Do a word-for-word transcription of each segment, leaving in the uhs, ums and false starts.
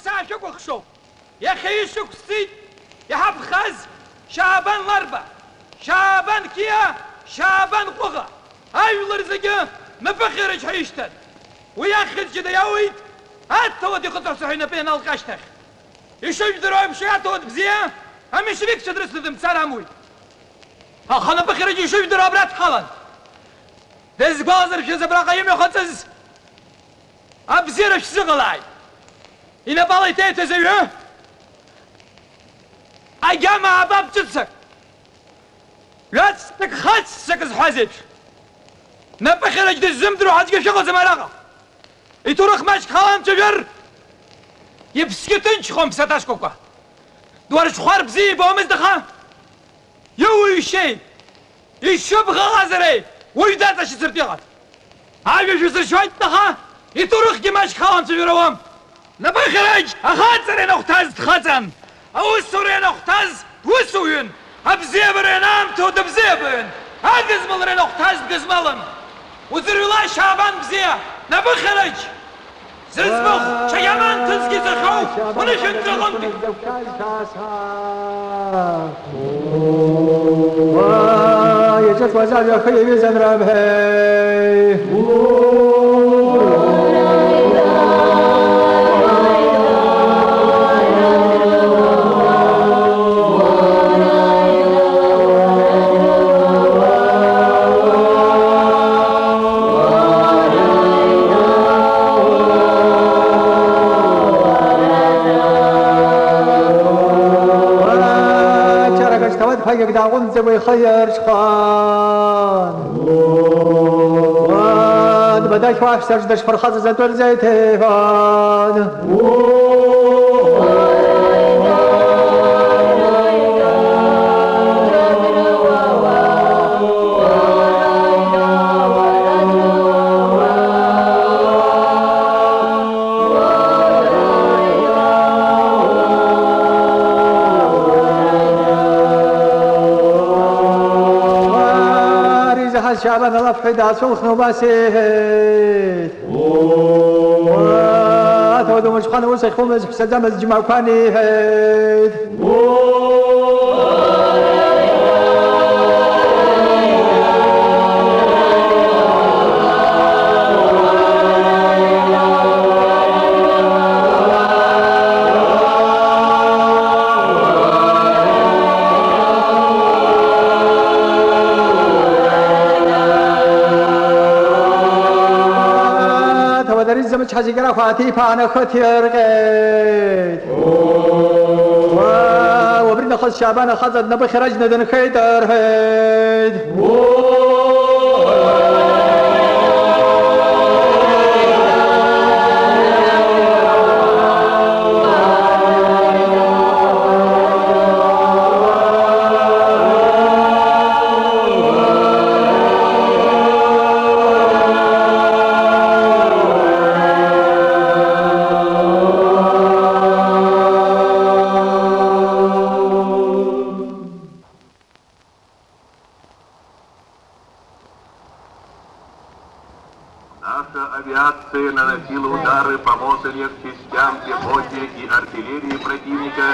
Саашәыкәыхшоуп. Иахьа ишықәсҵеит иҳаԥхаз Шьаабан Ларба, Шьаабан Қьиа, Шьаабан Ҟәыӷа. Ажәлар зегьы напыхьарыч ҳәа ишьҭан. Уи ахьӡ ҷыда иауит, аҭауад ихыҵәахцәа ҳәа инапы ианалҟьа ашьҭахь. Ишыжәдыруа еиԥш, аҭауад бзиа аменшевикцәа дрыцны дымцар амуит. Аха напыхьарыч ишыжәдыруа абра дҳалан. Дызгәалазыршәаз абраҟа имҩахыҵыз абзиара шәзыҟалааит. Инапала иҭеиҭәаз аҩы агьама аабап ҿыцак, ҩаццак, хаццак зҳәаз еиԥш, напыхьарыч дыззымдыруа аӡәгьы шәыҟаӡам араҟа. Иҭоурых маҷк ҳаламцәажәар, иԥсгьы ҭынчхон ԥсаҭашкәакәа. Дуарҽхәар бзиа ибомызт, аха иуҩшьеи, ишыбӷаҟазареи уаҩ даҵашьыцыртә иҟан. Ажәа шәасыршьоит, аха иҭоурыхгьы маҷк ҳаламцәажәар ауам. Напыхьарыч ахаҵара ианахәҭаз дхаҵан, аусура ианахәҭаз дусуҩын, абзиабара ианаамҭоу дыбзиабаҩын, агызмалра ианахәҭаз дгызмалын. Уӡырҩла, Шьаабан бзиа, напыхьарыч! Зыӡбахә ҽаџьара анҭыҵгьы зыхьоу унышәынҭраҟынтәи. Уа, иҿыцуаз ажәа ахы иаҩызан рабҳәеи. Чарак ҭауад ԥагьак дааҟәымҵӡакәа ихы иарҽхәан. Уа, дбадахьуашәҵарц дышԥырхаҵаз атәы рзеиҭеиҳәон. Ари заҳаз Шьаабан алафҳәаҩ даацәылхны убас иҳәеит. Уа, ҭауад умҽхәан, ус ахьумаз ҳәсаӡамыз џьмақәан иҳәеит. Ҭауадари зымчҳа зегьы рахә ааҭиԥааны ахы ҭирҟьеит. Уа, убри нахыс Шьаабан ахаҵа днапы хьараџьны дынхеит рҳәеит. Наша авиация наносила удары по мотыре, частям, пехоте и артиллерии противника,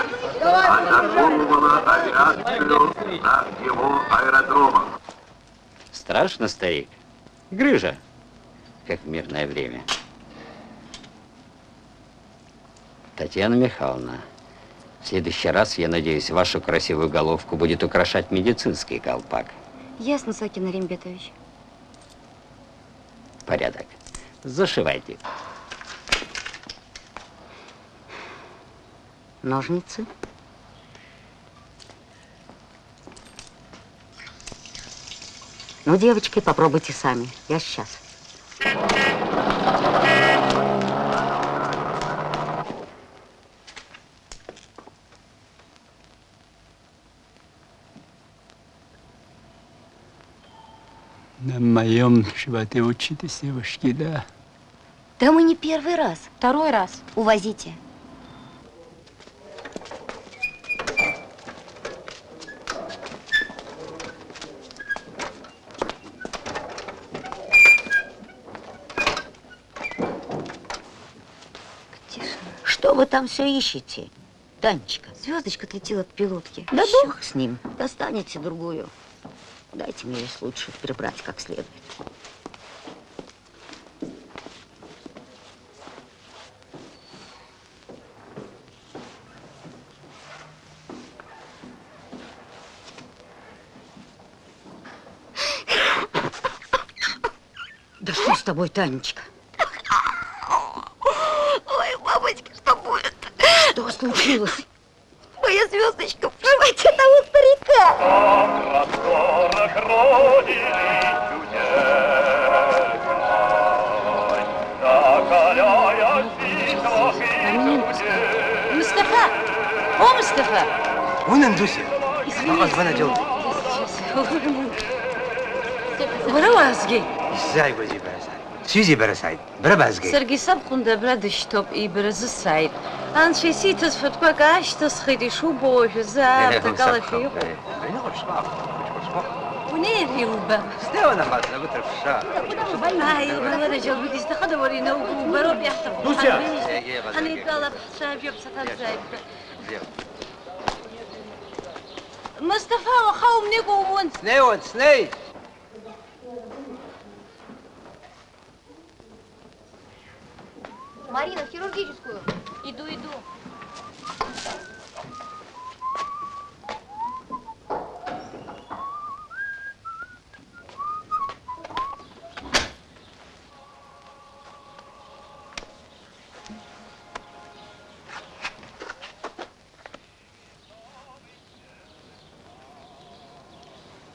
атаковывала авиацию на его аэродромах. Страшно, старик. Грыжа, как в мирное время. Татьяна Михайловна, в следующий раз, я надеюсь, вашу красивую головку будет украшать медицинский колпак. Ясно, Сакин Римбетович. Порядок. Зашивайте. Ножницы. Ну, девочки, попробуйте сами. Я сейчас. На моём животе учитесь, девушки, да? Да мы не первый раз. Второй раз. Увозите. Что Что вы там все ищете, Танечка? Звездочка отлетела от пилотки. Да бог с ним, достанете другую. Дайте мне ее лучше прибрать как следует. Да что с тобой, Танечка? Ой, мамочки, что будет? Что случилось? Моя звездочка в животе того старика. Мустафа! О, Мустафа! Унан, Дуся! Извини. Аҟазбан аџьал. Уара уаазгеи? Исзааигәазеи бара сааит? Сҩызеи бара сааит? Бара баазгеи? Саргьы сабхәында абра дышьҭоуп, ибаразы сааит. Анцәа исиҭаз фатәқәак аашьҭысхит, ишубо уажәазы аарҭак ала шәа иҟоуп. Унеир иуба. Стеуа нахаҵ, абы ҭырԥшша. Ааи, Мамада Џьалбик, изҭахыда уара инауго, убароуп иаҳҭаху. Дуся! Ҳанҩеижьҭеи, ҳанеидтәалап, ҳцәажәап, саҭабзааит. Бзиа. Мустафа, уаха умнеикәа умун. Снеиуан, снеи! Марина, в хирургическую. Иду, иду.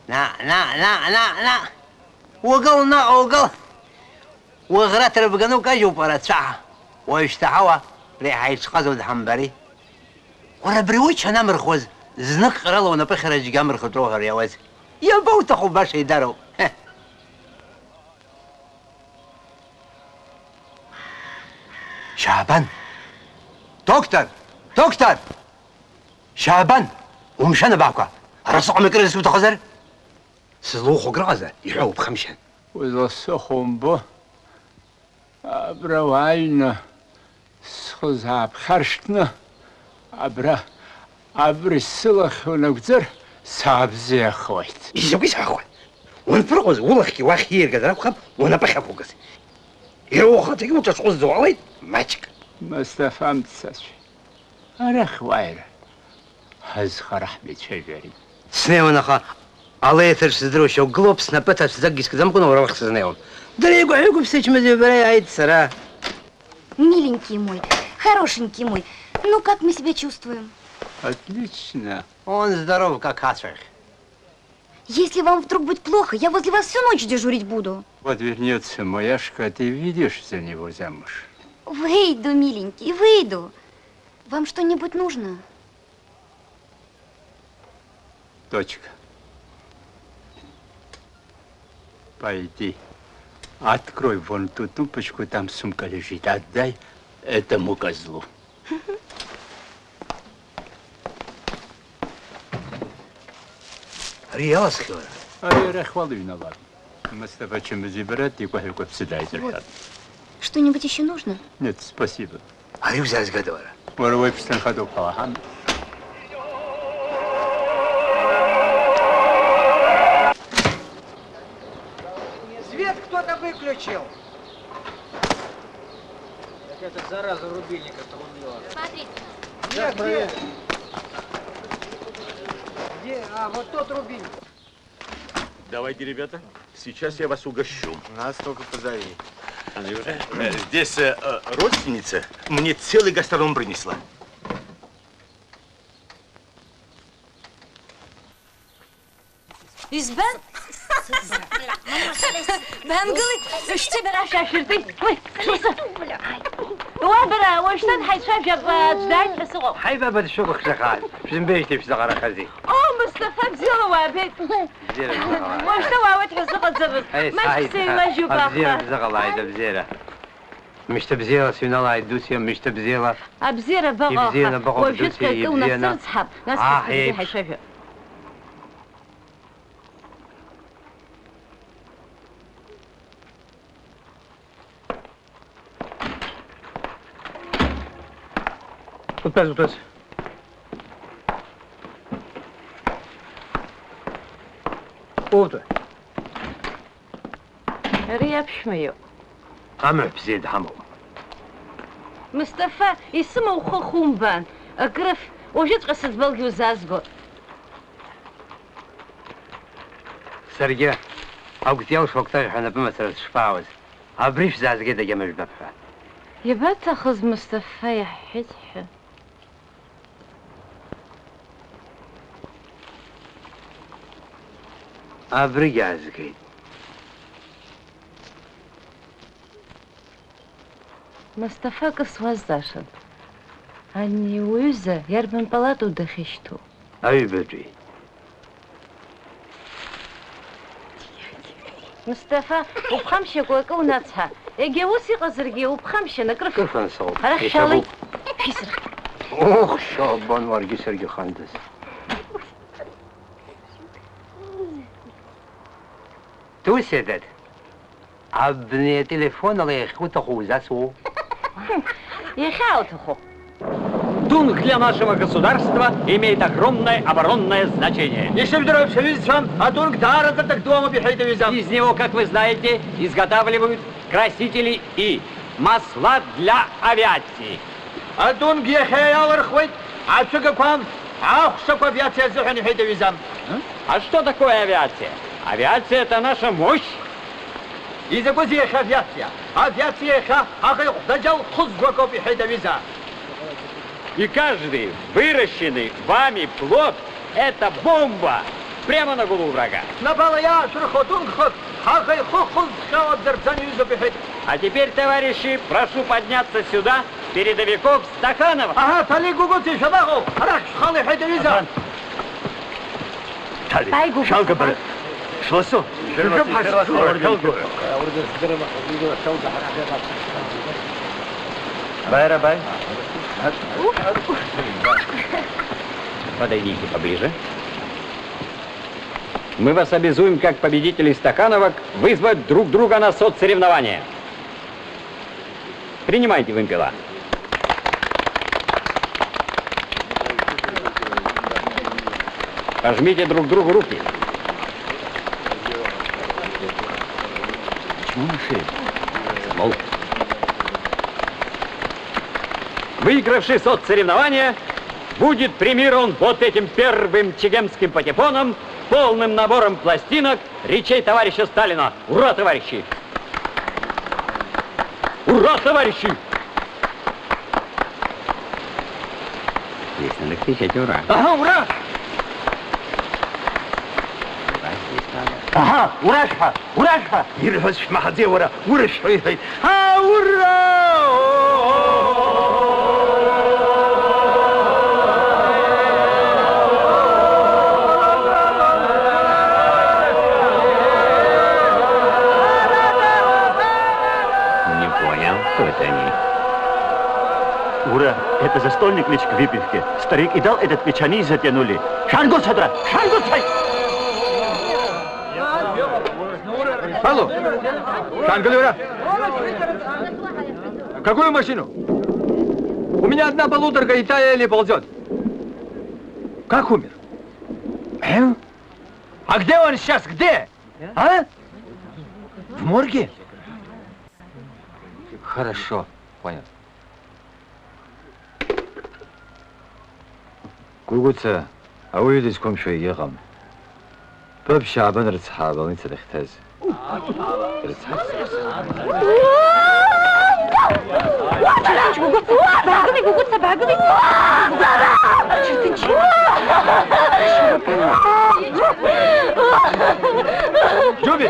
Наҟ, наҟ, наҟ, наҟ, наҟ! Угыл наҟ, угыл! Уӷра ҭырбганы укажьуп, уара, цәаҳа! Уажәшьҭа ҳауа реиҳа иҽхазу дҳамбари? Уара, абри уча анамырхуаз, знык ҟарала унапы ахьара џьгьа амырхыҵәо уҳәар иауаз. Иабауҭаху, баша идароуп! Ҳе! Шьаабан! Доктор! Доктор! Шьаабан! Умшәан абаақәа! Ара сыҟами, акыр суҭахызар? Сызлоухәо акрыҟазар, иҳәа уԥхамшьан. Узласыхәо умбо, абра уааины схы сааԥхьаршҭны, абра, абри сылахь унагәӡыр, саабзиахоит. Изакәи саахәа? Уанԥырҟоз улахьгьы уахь ииаргазар акәхап, унапы ахьақәукыз. Иара ухаҭагьы уҿаҽхәызӡо уҟалеит, маҷк. Мастафа мцацәа. Арахь уааира, ҳазхара ҳмеицәажәари? Снеиуан, аха алеиаҭаҿ сыздыруашәа угылоуп, снапы ҭацәӡакгьы скӡамкәан уара уахь сызнеиуам. Дара игәаҳәа-игәыԥса ичмазаҩбара иааит сара. Миленький мой, хорошенький мой, ну как мы себя чувствуем? Отлично. Он здоров, как ацәаӷь. Если вам вдруг будет плохо, я возле вас всю ночь дежурить буду. Вот вернётся Мояшка, ты выйдешь за него замуж? Выйду, миленький, выйду. Вам что-нибудь нужно? Точка. Пойди. Открой вон ту тумбочку, там сумка лежит. Отдай этому козлу. Ари иаласхьоу ара? Ари арахь уалыҩналап. Мастафа чымазаҩбара дигәаҳәа игәаԥсы дааит рҳәап. Что-нибудь ещё нужно? Нет, спасибо. Ари узаазгада уара? Уара уеиԥш ҭынхадоуп ҳәа уаҳам. Свет кто-то выключил. Так это зараза рубильник отрубила. Смотрите. Где, где? Где? А, вот тот рубильник. Давайте, ребята, сейчас я вас угощу. Нас только позови. Э, э, здесь, э, э, родственница мне целый гастрономь принесла. Избан? Бангылеит, шәышьҭыбара шәашәыртит. Уи, шәусы. Уа, бара, уажәшьҭан ҳаицәажәап, аӡә дааит ҳәа сыҟоуп. Ҳаи, баба, дшәыкәыхшахааит. Шәзымбеижьҭеи шәзаҟарахазеи? О, Мустафа, бзиала уаабеит. Бзиара шәзыҟалааит. Уажәшьҭа уаауеит ҳәа сыҟаӡамызт. Ҳаи, маҷк сааит, сеилажьуп, аха. Абзиара шәзыҟалааит, абзиара. Мышьҭа бзиала сыҩналааит, Дусиа, мышьҭа бзиала. Абзиара баҟоуха. Ибзианы баҟоуп, уажәы Дусиа, цәгьакы ибзианы. Унасырцҳап, нас аҳ, ҳазегьы еиԥш. Ҳаицәажәап. Утәаз, утәаз. Утәа. Ари аԥшәма иоуп. Амаҳә бзиа дҳамоуп. Мыстафа, исымоу хыхь умбан. Акрыф, уажәыҵәҟьа сыӡбалгьы узаазго. Саргьы агәҭ иалшо акәтаӷь ҳәа напымацара сышԥаауаз, абри шәзаазгеит агьама жәбап ҳәа. Иабаҭахыз Мыстафа иаҳҳәеит ҳәа? Абригь аазгеит. Мастафа, акы суазҵаашан. Ани уҩыза иарбан палатоу дахьышьҭоу? Аҩбатәи. Мустафа, уԥхамшьакәа акы унацҳа. Егьа ус иҟазаргьы, уԥхамшьан, акрыф. Кырфан соуп. Арахь шәаалеит. Иҭабуп. Шәисырхеит. Ух, Шьабан, уаргьы саргьы хандаз. Тусиа, дад, абни ателефон ала иахьуҭаху узасуоу? Иахьауҭаху. Тунг для нашего государства имеет огромное оборонное значение. Ишыжәдыруа, шәаҩызцәа, атунг даараӡа такдуамоуп, иҳәеит аҩыза. Из него, как вы знаете, изготавливают красители и масла для авиации. Атунг иахьа иалырхуеит ацәыгақәа, ахәшақәа авиациа азыҳәан, иҳәеит аҩыза. А что такое авиация? Авиация — это наша мощь. Изакәызеи иахьа авиациа? Авиациа иахьа аӷа ихәдаџьал хызго акоуп, иҳәеит аҩыза. И каждый выращенный вами плод — это бомба прямо на голову врага. Снапала иаашәырхо атунг хык, аӷа ихы хызхьоу абзарбзан иҩызоуп, иҳәеит. А теперь, товарищи, прошу подняться сюда, передовиков Стаханова. Аҳа, Ҭали Гәыгәыци шәабаҟоу? Арахь шәхала, иҳәеит аҩыза. Ҭали, шәалга бара. Шласо. Шәырҿыԥҳа сшәыра шәалго. Баира, баи. Подойдите поближе. Мы вас обязуем, как победителей стакановок, вызвать друг друга на соцсоревнования. Принимайте вымпела. Пожмите друг другу руки. Почему на шее? Мол. Выигравший соцсоревнования будет премирован вот этим первым чегемским патефоном, полным набором пластинок, речей товарища Сталина. Ура, товарищи! Ура, товарищи! Здесь надо кричать «Ура!» Ага, ура! Ага, ура шәҳәа! Ура шәҳәа! Ирҳәаз шәмаҳаӡеи, уара, ура шәҳәа, иҳәеит. А, ура! Не понял, кто это они? Ура, это застольный клич к выпивке. Старик и дал этот клич, они и затянули. Шангу садра! Шангу сай! Алло! Шангу, ура! Какую машину? У меня одна полуторка, и та еле ползёт. Как умер? Эм? А где он сейчас? Где? А? В морге? Хорошо, понял. Гәыгәыца, ауаҩы дызқәымшәо егьыҟам. Баб Шьаабан рыцҳа абольница дахьҭаз. Рыцҳа. Баагыли, Гәыгәыца, баагыли. Џьуби,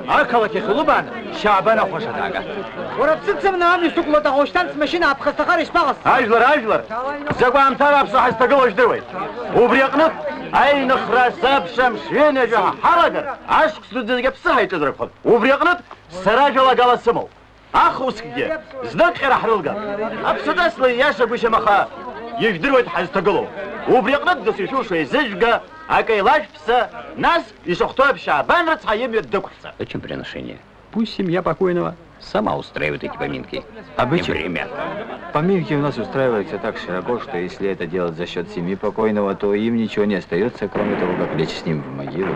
ақалақь ахь улыбаан, Шьаабан ахәаша даага. Уара бсыцымны амҩа сықәлоит, аха ушьҭан смашьына аԥхасҭахар ишԥаҟасҵо? Ажәлар, ажәлар, закә аамҭала аԥсы ҳазҭагылоу жәдыруеит. Убри аҟнытә, аиныхра азы аԥшамш ҩынҩажәа ҳалагар, ашықәс дуӡӡагьы аԥсы ҳаиҿыҵрыгхоит. Убри аҟнытә, сара жәалагала сымоуп. Аха усгьы, знык ҟьара ҳрылгап. Аԥсаҵасла ииашагәышьам, аха ижәдыруеит ҳазҭагылоу. Убри аҟнытә дасу ишәылшо еизыжәга, акеилажә ԥсы, нас ишахәҭоу аԥшьаабан рыцҳа имҩа дықәҳҵа. Зачем приношение? Пусть семья покойного Сама устраивает эти поминки. Обычай. Время. Поминки у нас устраиваются так широко, что если это делать за счёт семьи покойного, то им ничего не остаётся, кроме того, как лечь с ним в могилу.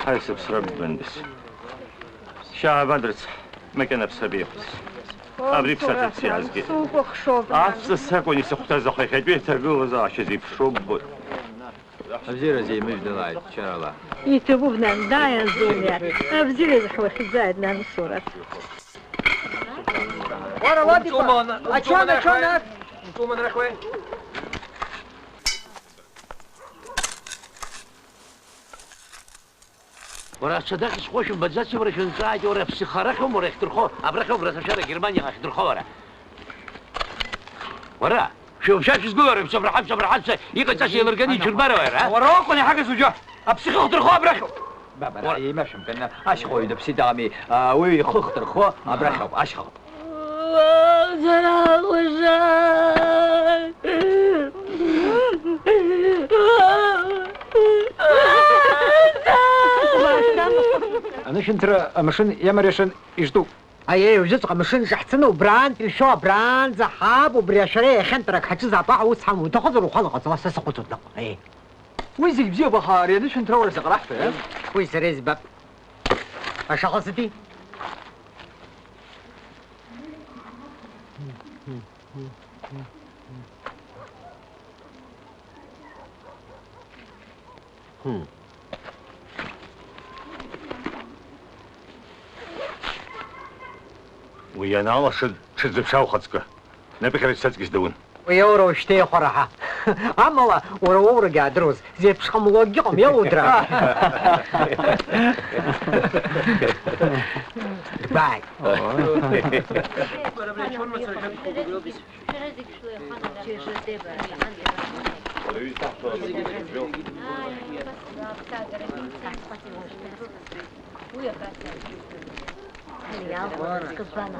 Ҳаи, сыԥсра ббандаз. Шьаабадрыц, макьана ԥсра беихәыц. Абри ԥсаҭа бзиа азгеит. Сукәыхшоуп. Аҵәца сакәын исыхәҭаз, аха иахьатәи аҭагылазаашьа зеиԥшроу ббоит. Абзиара зеимыжәдалааит, чарала. Иҭабуп, нан, дааиаанӡа умиааит. Абзиара зҳәахьӡааит, нан, усура. Уара, уа, типа, а чё она, чё она? Уара, ацәа дахьысхуа шәымбаӡаци, уара, шәынҵәааит, уара, аԥсыха арахьоума, уара, иахьдырхо, абрахьоума, уара, аҭашәара Германиаҟа иахьдырхо, уара? Уара, шәы-, шәа шәызгылоу, уара, шәабраҳап, шәабраҳап, шәа-, иҟаиҵаша еилырганы иҽырбара, уара, а? Уара уакәын иҳагыз уажәы, аԥсыха иахьдырхо абрахьоуп! Бабара, еимашәымкын, ашьхәа уаҩ дыԥсит ами, а, уи ихы хдырхо абрахьоуп, ашьхаҟа. Анышәынҭра амшын иамариашан ижтәуп. Аиеи, уажәыҵәҟьа амшын ҿаҳҵаны убраантә ишәо, абраанӡа ҳаап, убри ашәара иахьантәарак ҳаҿызаап, аҳ, ус ҳамуҭахызар ухала ҟаҵала, са саҟәыҵуеит наҟ. Аиеи. Уи зегь бзиоуп, аха ари анышәынҭра уара заҟа раҳҳәои, а? Уи сара избап. Ашаха сыти? Уи ианалаша, ҽаӡәы ԥшьа ухаҵкы. Напыхьара саҵкьыс даун. Уи иоура уажәшьҭа еихәараҳа. Амала, уара уоурагьы аадыруаз, зеиԥш ҟамло акгьы ыҟам, иоудра. Дбааит.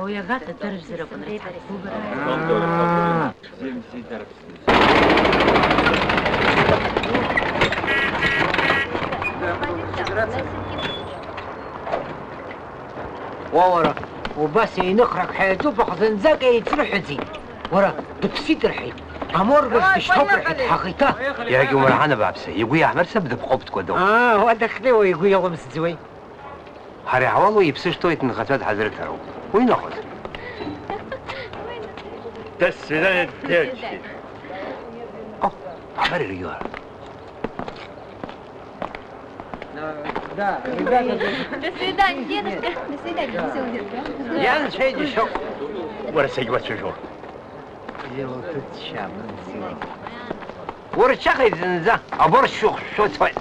Уи агата дыржәзар акәын, рыцҳа, гәыбара. Уа, уара, убас еиныхрак ҳәа иаҿуп, аха зынӡак еицрыҳәаӡеит. Уара, дыԥсит рҳәеит. Аморг аҿы дышьҭоуп рҳәеит, ҳаӷиҭа. Иаргьы умырҳан абааԥсы, игәы иаҳмырсып, дыԥҟоуп дкәадоуп. Аа, уа дахьнеиуа игәы иалымсӡуеи? Ҳара иаҳуало иԥсы шҭоу иҭынхацәа дҳазрыҭароуп. Уи нахыс. До свидания, девочки. О, абар иргьуа. Да, ребята. До свидания, дедушка. До свидания, всё, удержу. Ианцәа иџьшьоуп. Уара сегьуацәажәо. Илҭыҵшьа, мыӡла. Урчахеит зынӡа, абор шәыхшәо цоит.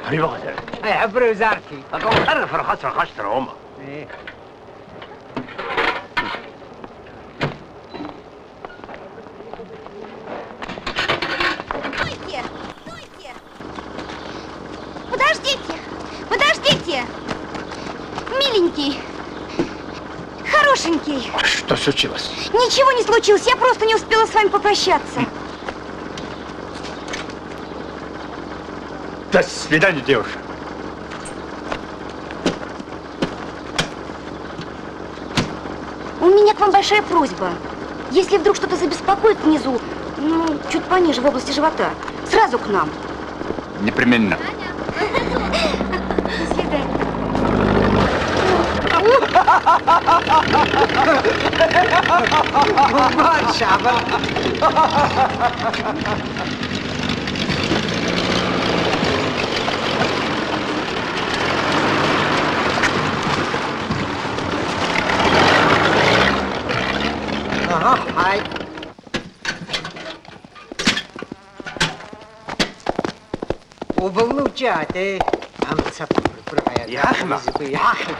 Ари баҟазар? Аиҳабыра ҩзарҭеит. Аколнхара фырхацәа рхашҭра аума? Еех. Стойте! Стойте! Подождите! Подождите! Миленький! Хорошенький! Что случилось? Ничего не случилось, я просто не успела с вами попрощаться. До свидания, девушка. У меня к вам большая просьба. Если вдруг что-то забеспокоит внизу, ну, чуть пониже, в области живота, сразу к нам. Непременно. До свидания. Аҳ, ҳаи. Увылны уҷаатеи, амца ԥырԥырҳәа иага. Иҳахьма? Изакәи иҳахьи?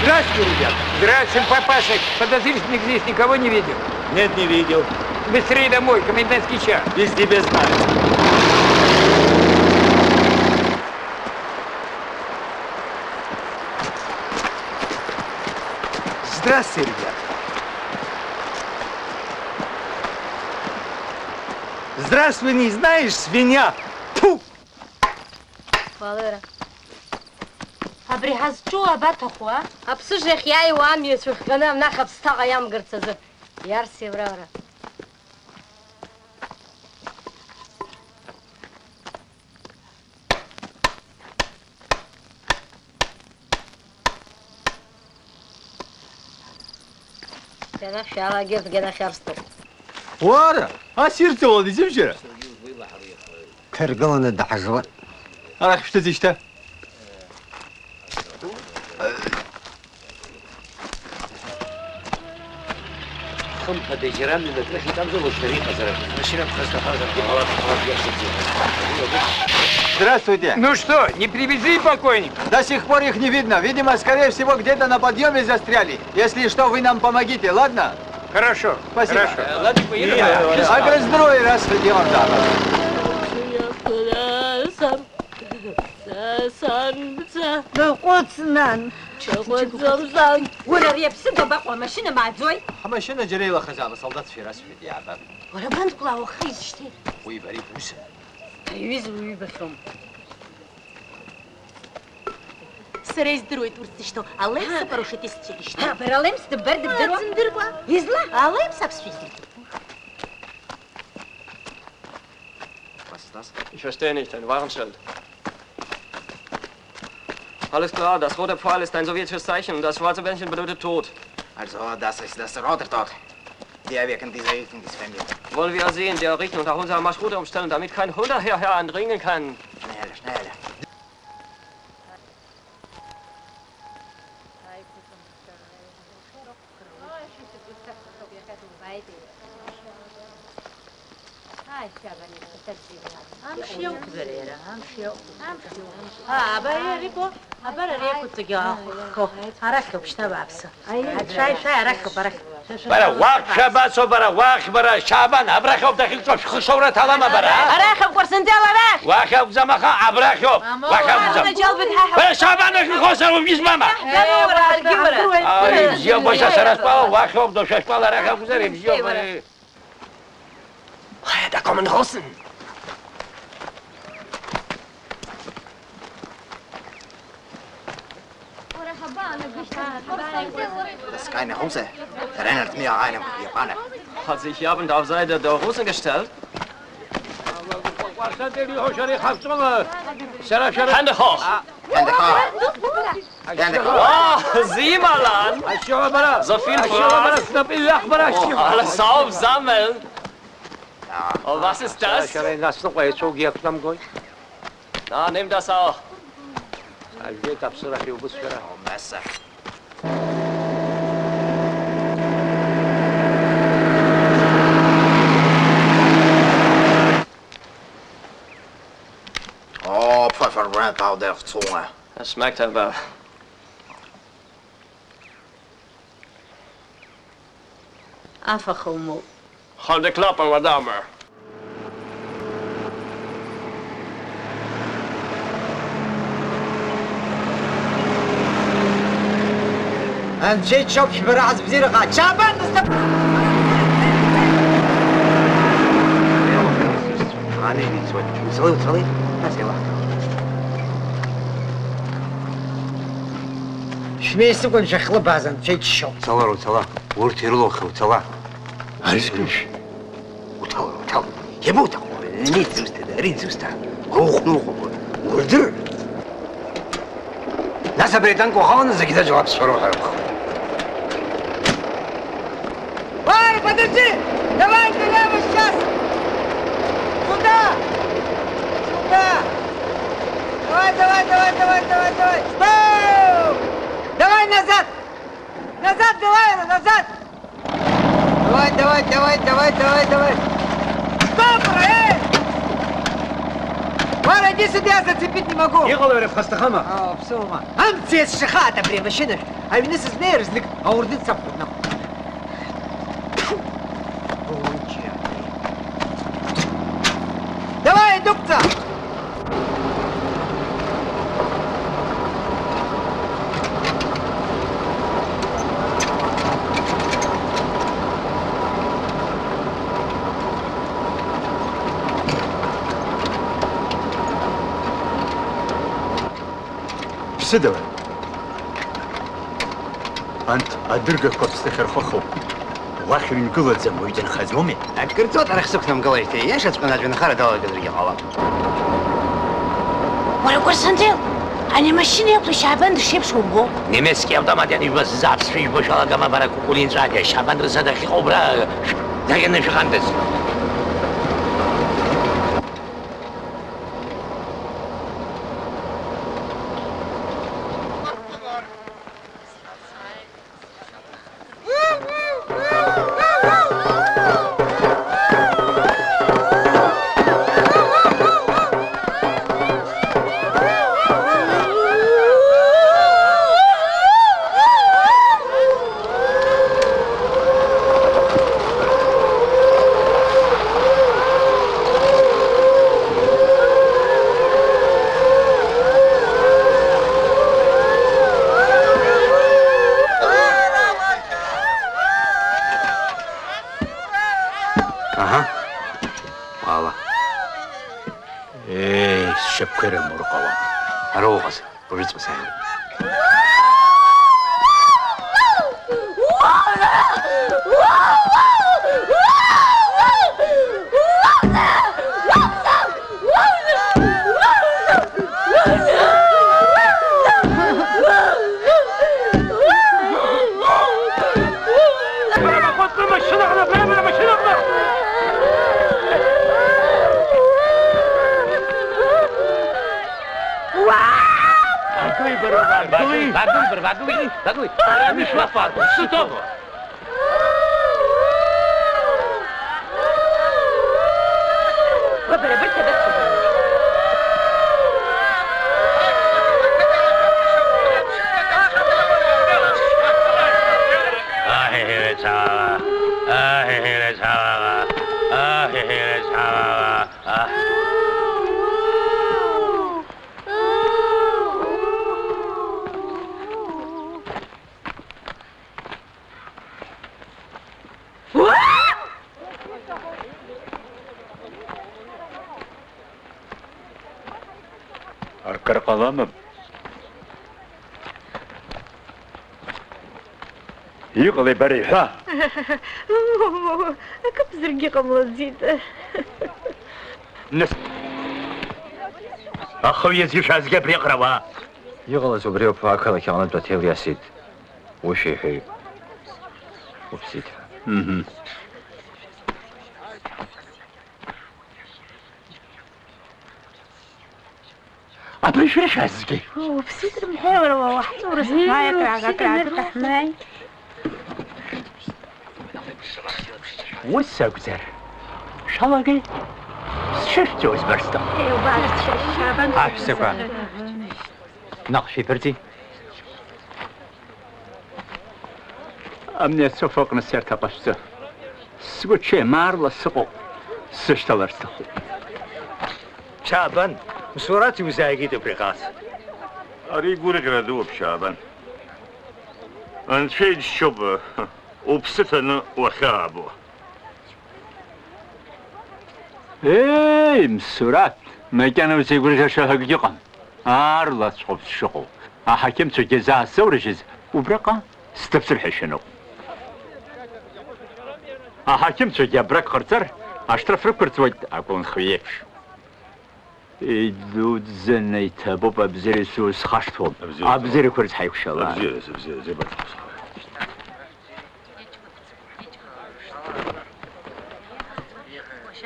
Здравствуйте, ребята! Здравствуйте, папашек! Подозрительных здесь никого не видел? Нет, не видел. Быстрее домой, комендантский час. Без тебя знаю. Здравствуй, ребята. Здравствуй, не знаешь, свинья! Тьфу! Валера. Абри ҳазҿу абаҭаху, а? Аԥсыжрахь иааиуа амҩа цәыхҟьаны амнахь аԥсҭаҟа иамгарц азы. Иарсеи абра уара? Џьара шәалагьы, џьара шәарсҭоуп. Уара, ас ирҵәауа дизымшьара? Дҭаргыланы даҳжуан. Арахь шәҭыҵишьҭа. Хымԥада џьара мҩак рыхьит акәзар, уажәшьҭа иҟазар акәын. Машьына ԥхасҭахазар ҟалап, ҟалап иашаӡам. Здравствуйте. Ну что, не привезли покойника? До сих пор их не видно. Видимо, скорее всего, где-то на подъёме застряли. Если что, вы нам помогите, ладно? Хорошо. Спасибо. Хорошо. Э, ладно, поедем. Нет, а как здоровье, раз идём, да. Дыҟәыҵ, нан. Ҽаҟәыҵӡом, сан. Уара ари аԥсы дабаҟоу, амашьына мааӡои? Ҳамашьына џьара илахазаап, асолдаҭцәа ирасҳәеит, иаабап. Уара бандкәлаауа уахеижьҭеи? Уи бара ибусым. Аҩыза уҩбахьоума? Сара издыруеит урҭ зышьҭоу. Алемс апарошутистцәа ишьҭоу. Ҳа, бара Алемс дыббар дыбдыруа? Ыы, дзымдыруа. Изла? Алемс аԥсшәа издыруеит. Was ist das? Ich verstehe nicht, ein Warnschild. Alles klar, das rote Pfeil ist ein sowjetisches Zeichen und das schwarze Bändchen bedeutet Tod. Also, das ist das rote Tod. Der wirkt in diese Richtung ist vermehrt. Wollen wir sehen, der Richter und auch unsere Marschroute umstellen, damit kein Hund hierher eindringen kann. Schneller, schneller. Амш иақәзар иара, амш иақәзар. Аа, абар иара иҟоу, абар ари ақәҵагьы ахәхо. Арахь уԥшьҭа, бааԥсы. Шәааи, шәааи, арахь ауп, арахь. Бара, уахь шәабацо, бара, уахь, бара, Шьабан, абрахь ауп дахьыгцо, шәхы шоура ҭалама, бара, а? Арахь ауп, Кәарсанӡел, арахь! Уахь акәӡам, аха, абрахь ауп, уахь акәӡам. Анаџьалбеит, ҳа ҳа-. Бара, Шьабан, ахьынхо сара убжьызбама? Ҳәа, уара, аргьы уара. Ай, ибзиоуп, башьа, сара стәала, уахь ауп, дошәа стәала, арахь акәзар, ибзиоуп, бара. Woher, da kommen Russen. Das ist keine Russe. Erinnert mich an einen Japaner. Hat sich Japan auf Seite der Russen gestellt? Hände hoch! Hände hoch! Hände hoch! Oh, sieh mal an! So viel Fraß! Oh, alles aufsammeln! Oh, was ist das? Na, nimm das auch. Oh, Pfefferbrand auf der Zunge. Das schmeckt aber. Афаха умоуп. Halt die Klappe, Madame. Анцәа иџьшьоуп, шәбара ҳазбзиараха. Чабан, дыстап! Ани ицоит. Уцалеи, уцалеи. Нас еилаҳкаауеит. Шәнеи сыкәын шәахьлыбааз, анцәа иџьшьоуп. Уцала, уцала. Урҭ ирылоухьоу, уцала. Арзкәышә. Уҭал, уҭал. Иабоуҭаху? Ари дзусҭада, ари дзусҭа? Уара ухәны уҟоуп. Урдыр! Нас абри атанк уахаланы зегь даџьал аԥсшәа роуҳәар акәхап. Ваня, подожди! Давай, давай, вот сейчас! Сюда! Сюда! Давай, давай, давай, давай, давай, давай! Стоп! Давай назад! Назад, давай, назад! Давай, давай, давай, давай, давай, давай! Стоп, эй! Вара, иди сюда, я зацепить не могу! Иҟалои, ара ԥхасҭахама? А, ԥсуама. Амца иазшахаат абри амашьынахь! Аҩны сызнеир знык аурдын сақәхәыҭны. Давай, идуқәҵа! Ԥсыда уара? Анҭ адыргақәа ԥсҭахьархахоуп. Уахь ҩнкылаӡам, уаҩ дынхаӡомеи? Акыр ҵуеит арахь сықәнамгалеижьҭеи, иашаҵәҟьаны аӡәы анхара далагазаргьы ҟалап. Уара, Константин, ани амашьына иақәтәоу Шьаабан дышиеиԥшу умбо? Немецки автомат ианижәбаз зааԥсшәа ижәбо шәалагама бара, Кукулинҵәаҭиа, Шьаабан рзы дахьыҟоу убра, даӷьаны шәыҟандаз. Аҳа. Уаала. Еи, сшьапқәа ирымур ҟалап. Ара уҟаз, уажәыҵәҟьа сааиуеит. Вагуи, бара, вагуи! Вагуи, бара, вагуи! Вагуи! Вагуи! Акыр ҟалама? Иҟалеи, бара, иҳәа! Акымзаргьы ҟамлаӡеит. Нас, ахы иазышәазгьы абри аҟара уаа! Иҟалаз убриоуп, ақалақь аҟнытә аҭел иасит. Уи шәеиҳәеи? Уԥсит ҳәа. Мҳм. Абри шәыршәазгьы? Уԥсит рымҳәеи, уара, уа, уаҳҵо, ура, сыхәмаи, акрага, акрага, таҳмаи. Ус акәзар, шәалагеи? Сшышәҵәо збар сҭахуп. Аҳәсақәа. Наҟ шәибарҵеи? Амни ацоф аҟны сиарҭа ҟашәҵа. Сгәы ҽеим, аарла сыҟоуп, сзышьҭалар сҭахуп. Шьаабан, Мсураҭ иузааигеит абри ҟац. Ари гәырӷьара дууп, Шьаабан. Анцәа иџьшьоуп, уԥсы ҭаны уахьаабо. Ееи, Мсураҭ, макьана узеигәырӷьаша ҳәа акгьы ыҟам. Аарла аӡәхоуп сшыҟоу. Аҳақьымцәагьы заа сзаурыжьыз убраҟа сҭыԥсыр ҳәа ишәаноуп. Аҳақьымцәагьы абрак ҟарҵар, ашҭраф рықәырҵуеит аколнхаҩ иеиԥш. Идуӡӡаны иҭабуп, абзиара исзусхашҭуам. Абзиара. Абзиарақәа рзы ҳаиқәшәала. Абзиараз, абзиараз, абарҭ.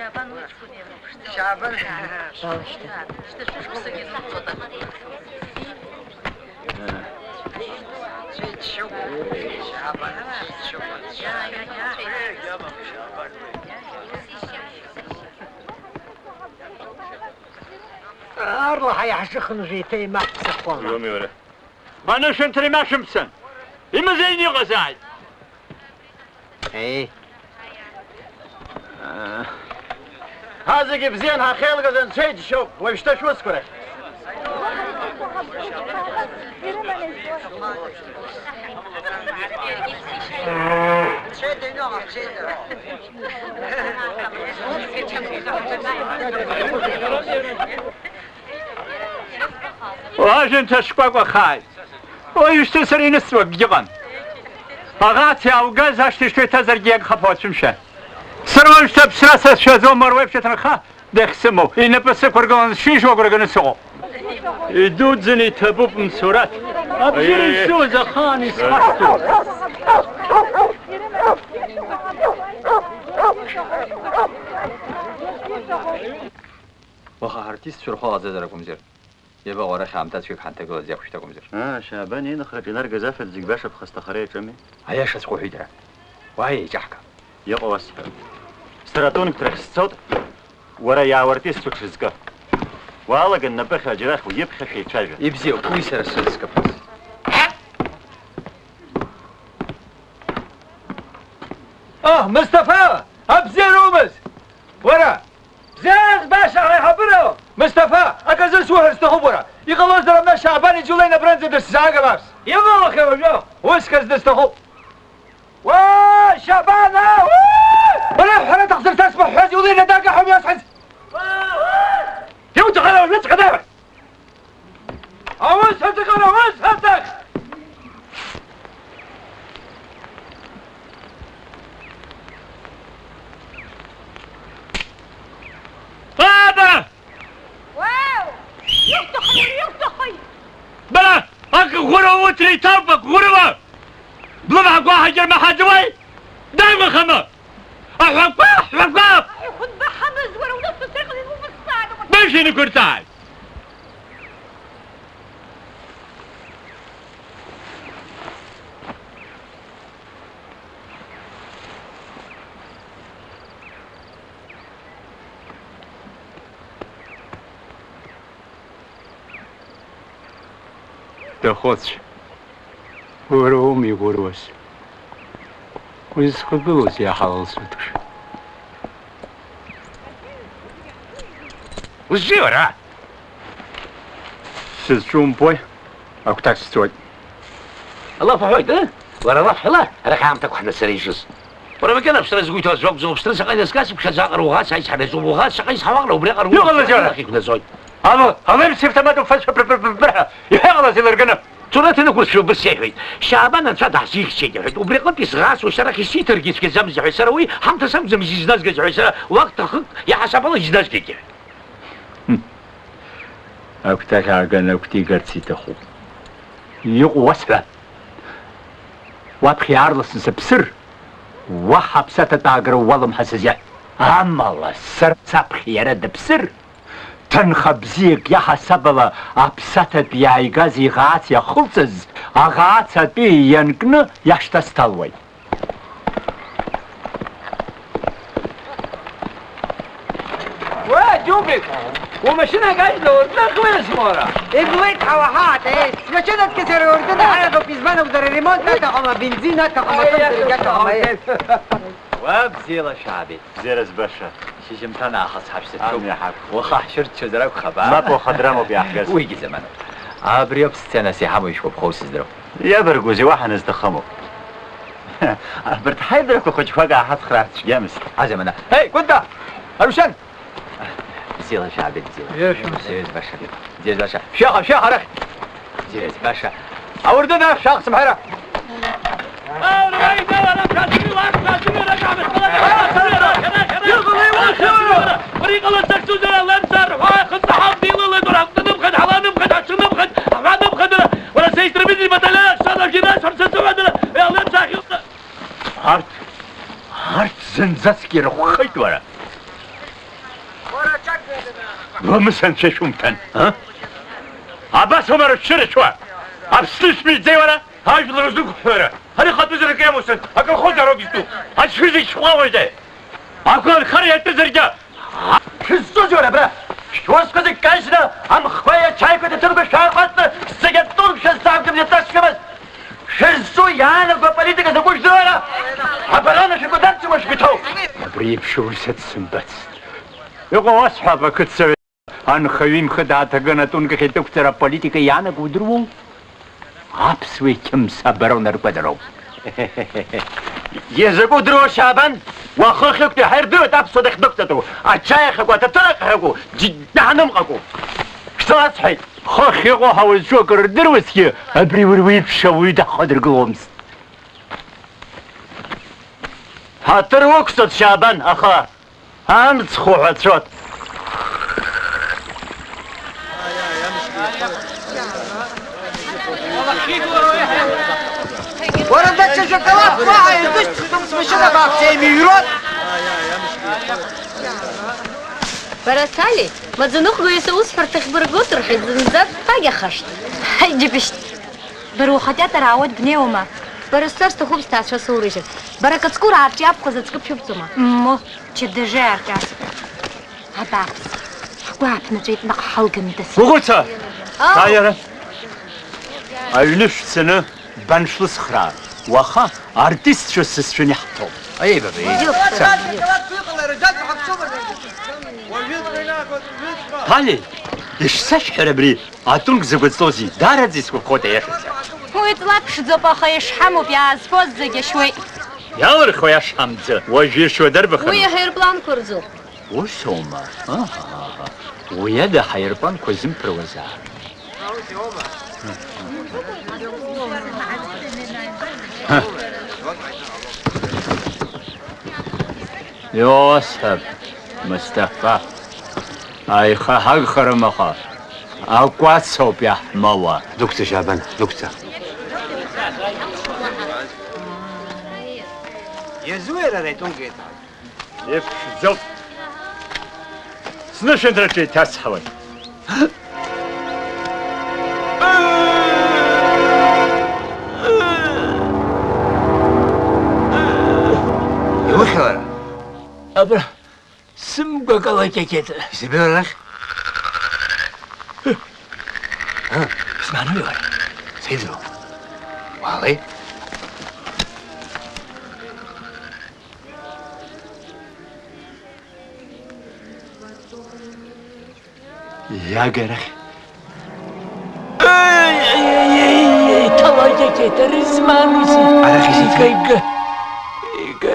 Шьабан. Шьабан. Шьҭа шәышықәсагьы сыцәоит. Аарла ҳаиҳа шыхынҳәыз еиҭа имаҳәцахәала. Уиоуми уара? Анышәынҭра имашәымцан. Имазеины иҟазааит. Еи. Ҳа зегьы бзиан ҳахьеилгаз Анцәа иџьшьоуп, уажәшьҭа шәусқәа рахь. Уажәы нҭашкәакәахааит. Уажәшьҭа сара инысҵо акгьы ыҟам. Аӷац иааугаз ашҭа ишԥеиҭазаргьы иагхап уацәымшәан. Сара уажәшьҭа аԥсра сацәшәаӡом, уара уеиԥш аҭынха дахьсымоу, инапы сықәыргыланы сшижәуа агәра ганы сыҟоуп. Идуӡӡаны иҭабуп, Мсураҭ. Абжьы Аиеи. Ишьуаз ахаан исхашҭуеит. Уаха ҳарҭ исцәырхо ҟаҵазар акәымзар. Иабаҟоу арахь аамҭа цәгьак ҳанҭагылаз иақәшәт акәымзар? Аа, Шьаабан иинхраҿы инаргаз афатә зегь баша ԥхасҭахара иаҿыми? Аиашаҵәҟьа уҳәеит, ара. Уааи, еиҿаҳкаап. Иҟоу асҳәап. Стратон рахь сцоит, уара иаауартәи сцәа ҽызкы. Уаалаган напыхьа аџьарахь уиԥхьашәа ицәажәа. Ибзиоуп, уи сара срыцкаԥуаз. Ах, Мысҭафа! Абзиароумыз! Уара! Бзиараз баша аиҳабыра! Мысҭафа, аказы суҳәар сҭахуп уара! Иҟалозар амна Шьаабан иџьулен абранӡа дысзаага баԥс! Иҟалахьеи уажәы? Уск азы дысҭахуп! Уа, Шьабана! Уа! Бара ҳәара аҭахӡам, са сбыҳәҳәаз иулеины дага ҳәа уиасҳәаз! Иуҭахара уажәыҵәҟьа даҳәа! Аус аҵаҟара, аус аҵаҟ! Ада! Уау! Иуҭахи, уара, иуҭахи? Бара, акы ӷәыра уҭра иҭалпак ӷәырыла! Блымҳақәа ҳаџьырмаҳаӡуеи? Дагәахама? Аҳәақәа, аҳәақәа! Аихәынба ҳамаз, уара, улыцәа сыҟаз иумысааит! Быжь инықәырҵааит! Дахәыцә, уара уоума игәыруаз? Узызхагылоузеи аҳалал суҭыш? Узҿи уара? Сызҿу умбои? Агәҭак сҵоит. Алаф аҳәоит, ы? Уара алаф ҳәала, арахь аамҭақәа ҳнацара ишыз. Уара макьана аԥсра згәы иҭаз жәакәзар, уԥсра шаҟа иназгаз, уԥхьаӡа аҟара уӷац аицҳара иаҿуп, уӷац шаҟа изҳауа аҟара, убри аҟара уи иҟалазеи ара? Ахь иқәнаҵоит. Ало, ало, имсиф тамаду фашо бра-, бра-, бра-, бра-, иҳәа ҟалаз илырганы. Ҭураҭ инықәырцәо убыс иаҳәеит, Шьаабан анцәа даҳзихьчеит, иҳәеит, убри аҟынтә исӷасуа шьарахь исиҭаргьы цәгьаӡамзи ҳәа, сара уи ҳамҭас акәӡам изизназгаз ҳәа, сара уахҭахык иаҳасабала изназгеит, иҳәеит. Агәҭак ааганы агәҭа игарц иҭахуп. Иҟоу уасҳәа. Уаԥхьа иаарласны сыԥсыр, уаҳа аԥсаҭатә аагара уалымҳа сызиаҳә. Амала, сара саԥхьа иара дыԥсыр, ҭынха бзиак иаҳасабала аԥсаҭатәи иааигаз иӷаац иахылҵыз, аӷаац атәы ианкны иашьҭасҭалуеит. Уа, Џьубик, умашьына гажьла уртны ахьуеиласмора? Иблеит ҳауаҳаат, еи, смашьынатәгьы сара уртны ҳаиаҭуп, избан акәзар, аремонт аҭахым, абензин аҭахым, атәым дыргьы аҭахым, еи. Уа, бзиала шәаабеит. Бзиара збаша. Шьыжьымҭан аахыс ҳаԥсацәоуп. Амҩа ҳақәхоит. Уаха ҳшәырччозар акәхап, аа? Мап, уаха драмоуп иаҳгаз. Уигьы заманоуп. Абриоуп сценас иҳамоу ишәҟәыԥхоу сыздыруам. Иабаргәузеи, уаҳа назҭахыму? Абарҭ ҳаидарақәа хәыҷқәак ааҳацхраар цәгьамызт. Азамана. Ҳеи, Кәынта! Арушьан! Бзиала шәаабеит, бзиала. Иашәымз. Бзиа збаша. Бзиа збаша. Шәаха, шәаха арахь! Бзиа збаша. Ауардын арахь шәаха сымҳәара! Арҭ, арҭ зынӡаск ирыхәхеит, уара! Бамысан шәа шәумҭан, а? Абас аума рыҽшырацәуа? Аԥсны шәмиӡеи уара? Ажәлар рзықәҳәара. Ари хатәы зырк иамусын, аколхоз ароуп изтәу. Аӡә шәызегь шәҟәаҟәажәда. Агәанхара иатәызаргьы. Шәызҿузеи уара абра? Шәусқәа зегь кажьны, амхқәеи ачаиқәеи ҭаҭынқәа шәааҟәаҵны, зегь атәым шәызҵаамган иаҵашәамызт. Шәызҿу иаанаго аполитика закәу жәдыруада? Абараны шәыкәадарцума шәгәы иҭоу? Абри еиԥш аурыс дсымбацт. Иҟоу уасҳәап, ақыҭсовет анхаҩы имхы дааҭаган атәынкахь идәықәҵара аполитика иаанаго удыруоу? Аԥсуеи қьымса абарон аркәадароуп. Изакәу удыруоу, Шьабан? Уахыхьыктәи ҳаирдыруеит аԥсуа дахьдәықәҵатәу, аџьаиахьаку, аҭаҭыраҟараку, џь-, џьаҳанымҟаку. Шәцо асҳәеит! Хыхь иҟоу ҳауа зҿу акрырдыруазҭгьы, абри уи уеиԥш ауаҩы даҳхадыргыломызт. Ҳаҭыр уқәҵоит, Шьабан, аха амцхә уҳәацәоит. Уара, даҽа шәакала бгәаҳа ирзышьҭыхӡом смашьына бааԥс еимыҩрот! Бара, Ҭали, маӡаныҟәгаҩыс аусҳәарҭахь быргоит рҳәеит, зынӡа бԥагьахашт. Ҳаи, џьыбышьҭ! Бара ухатәиатәара аауеит, бнеиуама? Бара сцар сҭахуп, сҭаацәа соурыжьыр. Бара Кацкур аарҿиа абхәа заҵәык бшәыбҵома? Ммо, Ч Д Ж аарҿиас. Абааԥс, ҳгәы ааԥнаҵәеит, наҟ ҳалгандаз. Гәыгәыца! Ау! Сааи ара! Аҩны шәцаны баншәлысхраа, уаха артистцәа сызшәаны иаҳҭоуп. Аиеи, баба, аиеи. Џьоук, ца. Али, ишсашәҳәара абри, атәымк закәыҵәҟьоузеи, даараӡа исгәаԥхоит аиашазы. Уи ҵла ԥшӡоуп, аха ишҳамоуп, иаазфоз зегь ашьуеит. Иалырхуеи ашҳам ӡы, уажә иршьуа дарбахын? Уи аҳаирпланқәа рзоуп. Усоума? Аҳаҳаҳа. Уи ада ҳаирпланқәа зымԥыруазаап. Иуасҳәап, Мысҭафа, аихаҳагхарым аха, акәац ауп иаҳмоуа. Дықәҵа, Шьабан, дықәҵа. Иазуеи ара итәымгеит? Иԥшӡоуп. Снышәынҭраҿы еиҭасҳауеит. Иухьи уара? Абра сымгәа калакьакьеит. Изабел арахь? Ҳа? Смаануи уара? Сеидру. Уаалеи. Иага арахь. Ей, ей, ей, ей, ҭалакьакьеит, ари змамзи. Арахь изыӡырҩ. Ига, ига, ига.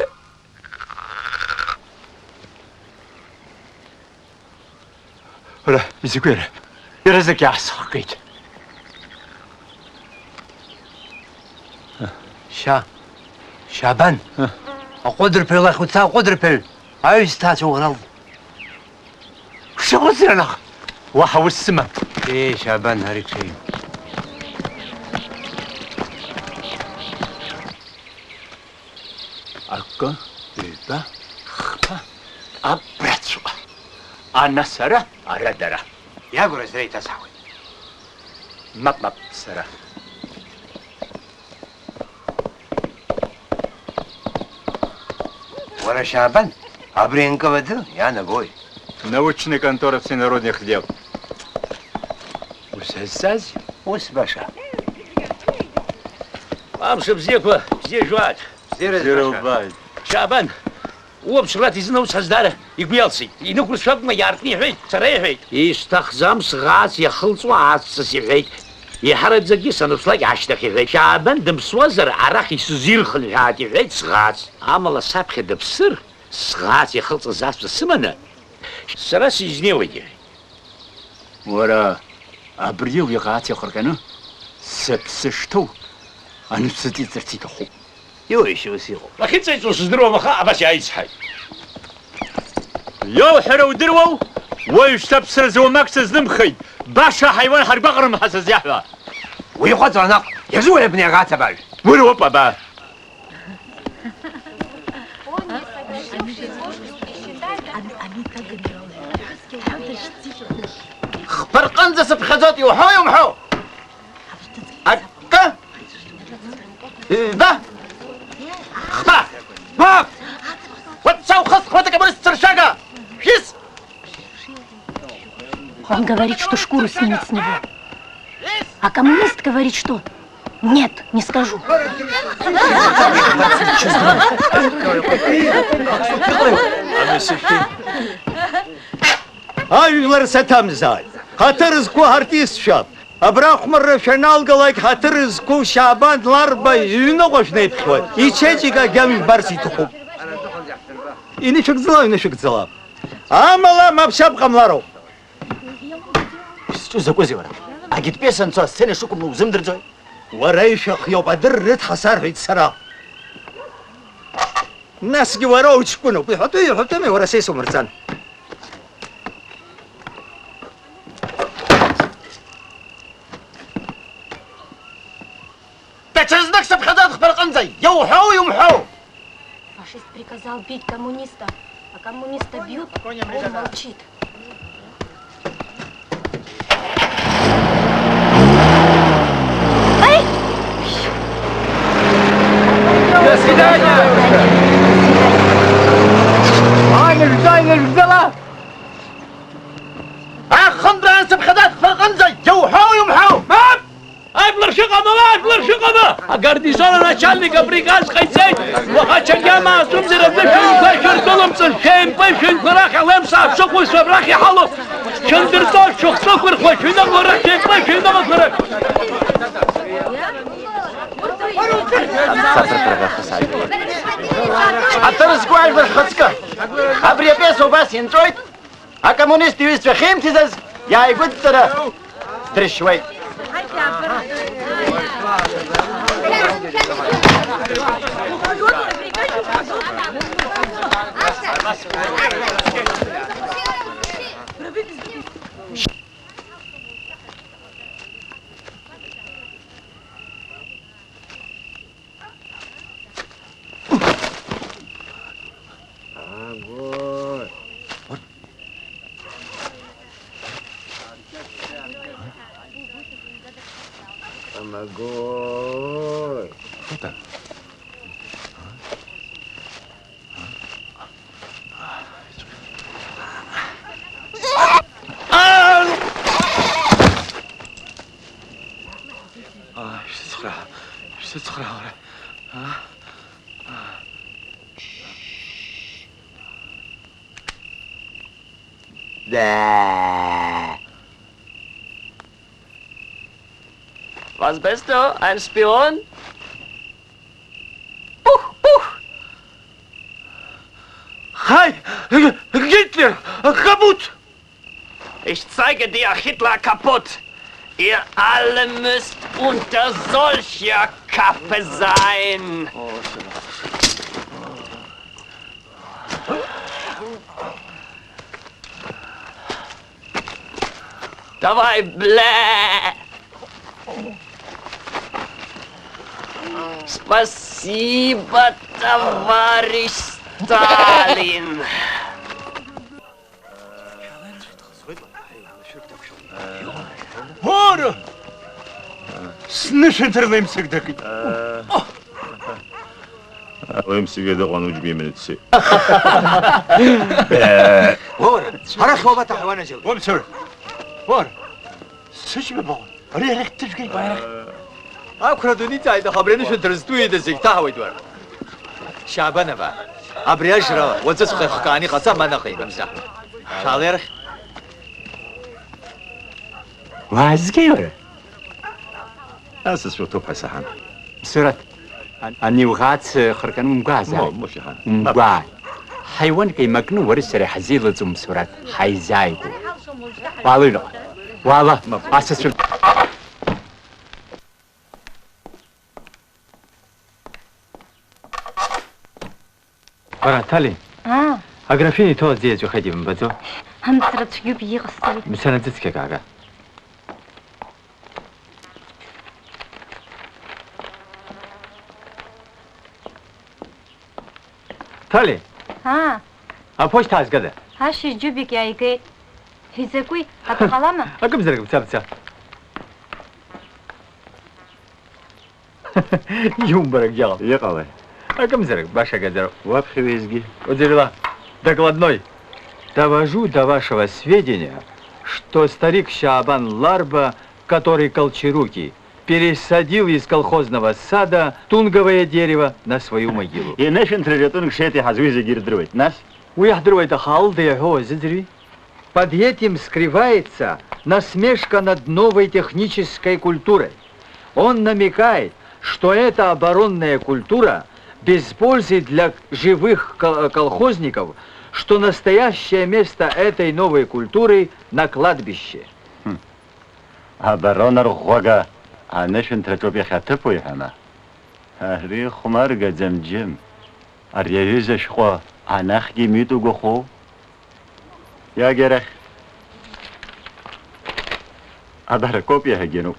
Ара, изакәи ара? Иаразнак иаасыхгеит. Шьа-, Шьабан, ы. Аҟәыдырԥаҩ лахь уца, аҟәыдырԥаҩ, аҩсҭаацәа уӷрал. Шәыҟәыҵра наҟ, уаҳа ус сымам. Е, Шьабан, ари ҽеим. Акы, ҩба, хԥа, абраҵәҟьа. Ана сара, ара дара. Иагәра зра иҭасҳауеит. Мап, мап, сара. Уара, Шьабан, абри анкылаӡы иаанагои? Научный контора всенародных дел. Узазҵаазеи? Ус баша. Амш бзиақәа, бзиа жәбааит. Бзиара, бзиара баша. Убааит. Шьабан, уаԥшь Мураҭ изын аус ҳаздаара игәы иалсит. Инықәыршәакәны иаартны иҳәеит, сара иҳәеит. Исҭахӡам сӷаац иахылҵуа ацҵыс иҳәеит. Еиҳараӡакгьы саныԥслак ашьҭахь иҳәеит. Шьабан дыԥсуазар, арахь исзирхынҳәааит иҳәеит сӷаац. Амала саԥхьа дыԥсыр, сӷаац иахылҵыз ацҵыс сыманы, сара сизнеиуеит иҳәеит. Уара, абри уи ӷаац иахырҟьаны, сыԥсы шҭоу анысзыҵеиҵарц иҭахуп. Иуеишь ус иҟоу? Ахьыҵеиҵо сыздыруам, аха абас иааицҳаит. Иауҳәара удыруоу? Уажәшьҭа аԥсразы уамак сызнымхеит, баша аҳаиуан ҳаргәаҟрым ҳәа сызиаҳәа. Уихәаҵ наҟ, иазууеи абни аӷац абаҩ? Уи роуп абар. Хԥа рҟынӡа сыԥхьаӡоит, иуҳәои умҳәои? Акы? Ҩба! Хԥа! Мап! Вот саухыс, вот коммунист цыршага! Шәис! Он говорит, что шкуру снимет с него. А коммунист говорит, что нет, не скажу. Ажәлар саҭамзааит, ҳаҭыр зқәу ҳартистцәа, абра ахәмарра шәаналгалак, ҳаҭыр зқәу Шьаабан Ларба иҩныҟа шәнеиԥхьуеит, ичеиџьыка агьама жәбарц иҭахуп. Инышәыгӡала, инышәыгӡала. Амала, мап шьап ҟамлароуп. Изҿу закәызеи уара? Агитпиеса анцо асцена ишықәымло узымдырӡои? Уара ишәахиоуп, адырра рыҭҳасарҳәеит сара. Насгьы уара уҷкәыноуп, иҳәатәы иҳәатәыми, уара са исумырҵан. Даҽазнык сыԥхьаӡоит хԥа рҟынӡа, иауҳәоу, иумҳәоу? Фашист приказал бить коммуниста, а коммуниста бьют, он молчит. Ай! До свидания! Ай, не ждай, не ждала! Ахынтә раан сыԥхьаӡоит хԥа рҟынӡа, иауҳәоу, иумҳәоу? Мап! Ажәлар шыҟамала, ажәлар шыҟама! Агарнизон аначальник априказ ҟаиҵеит! Уаха ачагьама аасымзар азы шәынқәа шәырдәылымҵын, шәеимпы, шәынқәа рахь алемсаа шыҟоу шәабрахь иҳалоуп! Шәындырҵо, шәыхцәы ықәырхуа, шәыҩныҟа рахь шәеимпы, шәыҩныҟақәа рахь! Ҳаҭыр зқәу ажәлар шәхаҵкы! Абри апиеса убас инҵәоит! Акоммунист иҩызцәа ахьеимҭизаз иааигәыдҵара дыршьуеит. Агои! Амагои! Шәсыцхраа, шәсыцхраа, уара. Was bist du, ein Spion? Puh, puh! Heil Hitler kaputt! Ich zeige dir Hitler kaputt! Ihr alle müsst unter solcher Kappe sein! Давай, бля! Спасибо, товарищ Сталин! Ура! Снышәынҭра леимсыгдагит. Леимсыгда дыҟан уџьма иманы дцеит. Ура! Арахь уабаҭахуа, анаџьалбеит? Уамцәажәан. Ура! Сыџьма баҟан. Ари арахь дҭыжәгеит, уа арахь. Ақәра ду ниҵааит, аха абри анышәынҭра зтәу ида зегь ҭаҳауеит, уара. Шьаабанова, абри ажра уаҵәыҵәҟьа ихкааны иҟаҵа, ма наҟ имамзар. Шәаала арахь. Уаазгеи, уара? Асасцәа уҭоуп ҳәа саҳан. Сураҭ, ан-, ани уӷац, э, хырканы умгәаазааит. Мо, мо, шәаҳан. Умгәаа. Ҳаиуанк еимакны уареи сареи ҳазеилыҵуам, Сураҭ, ҳаизааигәоуп. Уаала аҩныҟа. Уаала, асасцәа. Бара, Ҭали. Аа. Аграфин иҭоу аӡы иаҵәахеит, ибымбаӡо? Амцра цәгьоуп, иҟасҵои? Мцанаӡыцқьак аага. Ҭали! Аа. Аԥошьҭа аазгада? Ашьыжь Џьубик иааигеит. Изакәи, акы ҟалама? Акымзарак, бца, бца. Иумбарак иҟам. Иҟалеи? Акымзарак, баша гаӡароуп. Уаԥхьа уеизгьы. Уӡырҩла, докладной. Довожу до вашего сведения, что старик Шаабан Ларба, который Колчаруки, пересадил из колхозного сада тунговое дерево на свою могилу. Инышәынҭраҿы атәым шеит иҳазуи зегьы ирдыруеит. Нас? Уи иаҳдыруеит, аха Алда иаҳәо уазыӡырҩи? Под этим скрывается насмешка над новой технической культурой. Он намекает, что эта оборонная культура без пользы для живых ко-, колхозников, что настоящее место этой новой культуры на кладбище. Хм. Оборона рӷәӷәага анышәынҭраҿоуп иахьа аҭыԥ уҳәама? Ари хәмаргаӡам, џьым. Ари аҩыза шәҟәы анахьгьы имитәу гәахәоу? Иагьа арахь. Абар акопиа ҳәагьы ануп.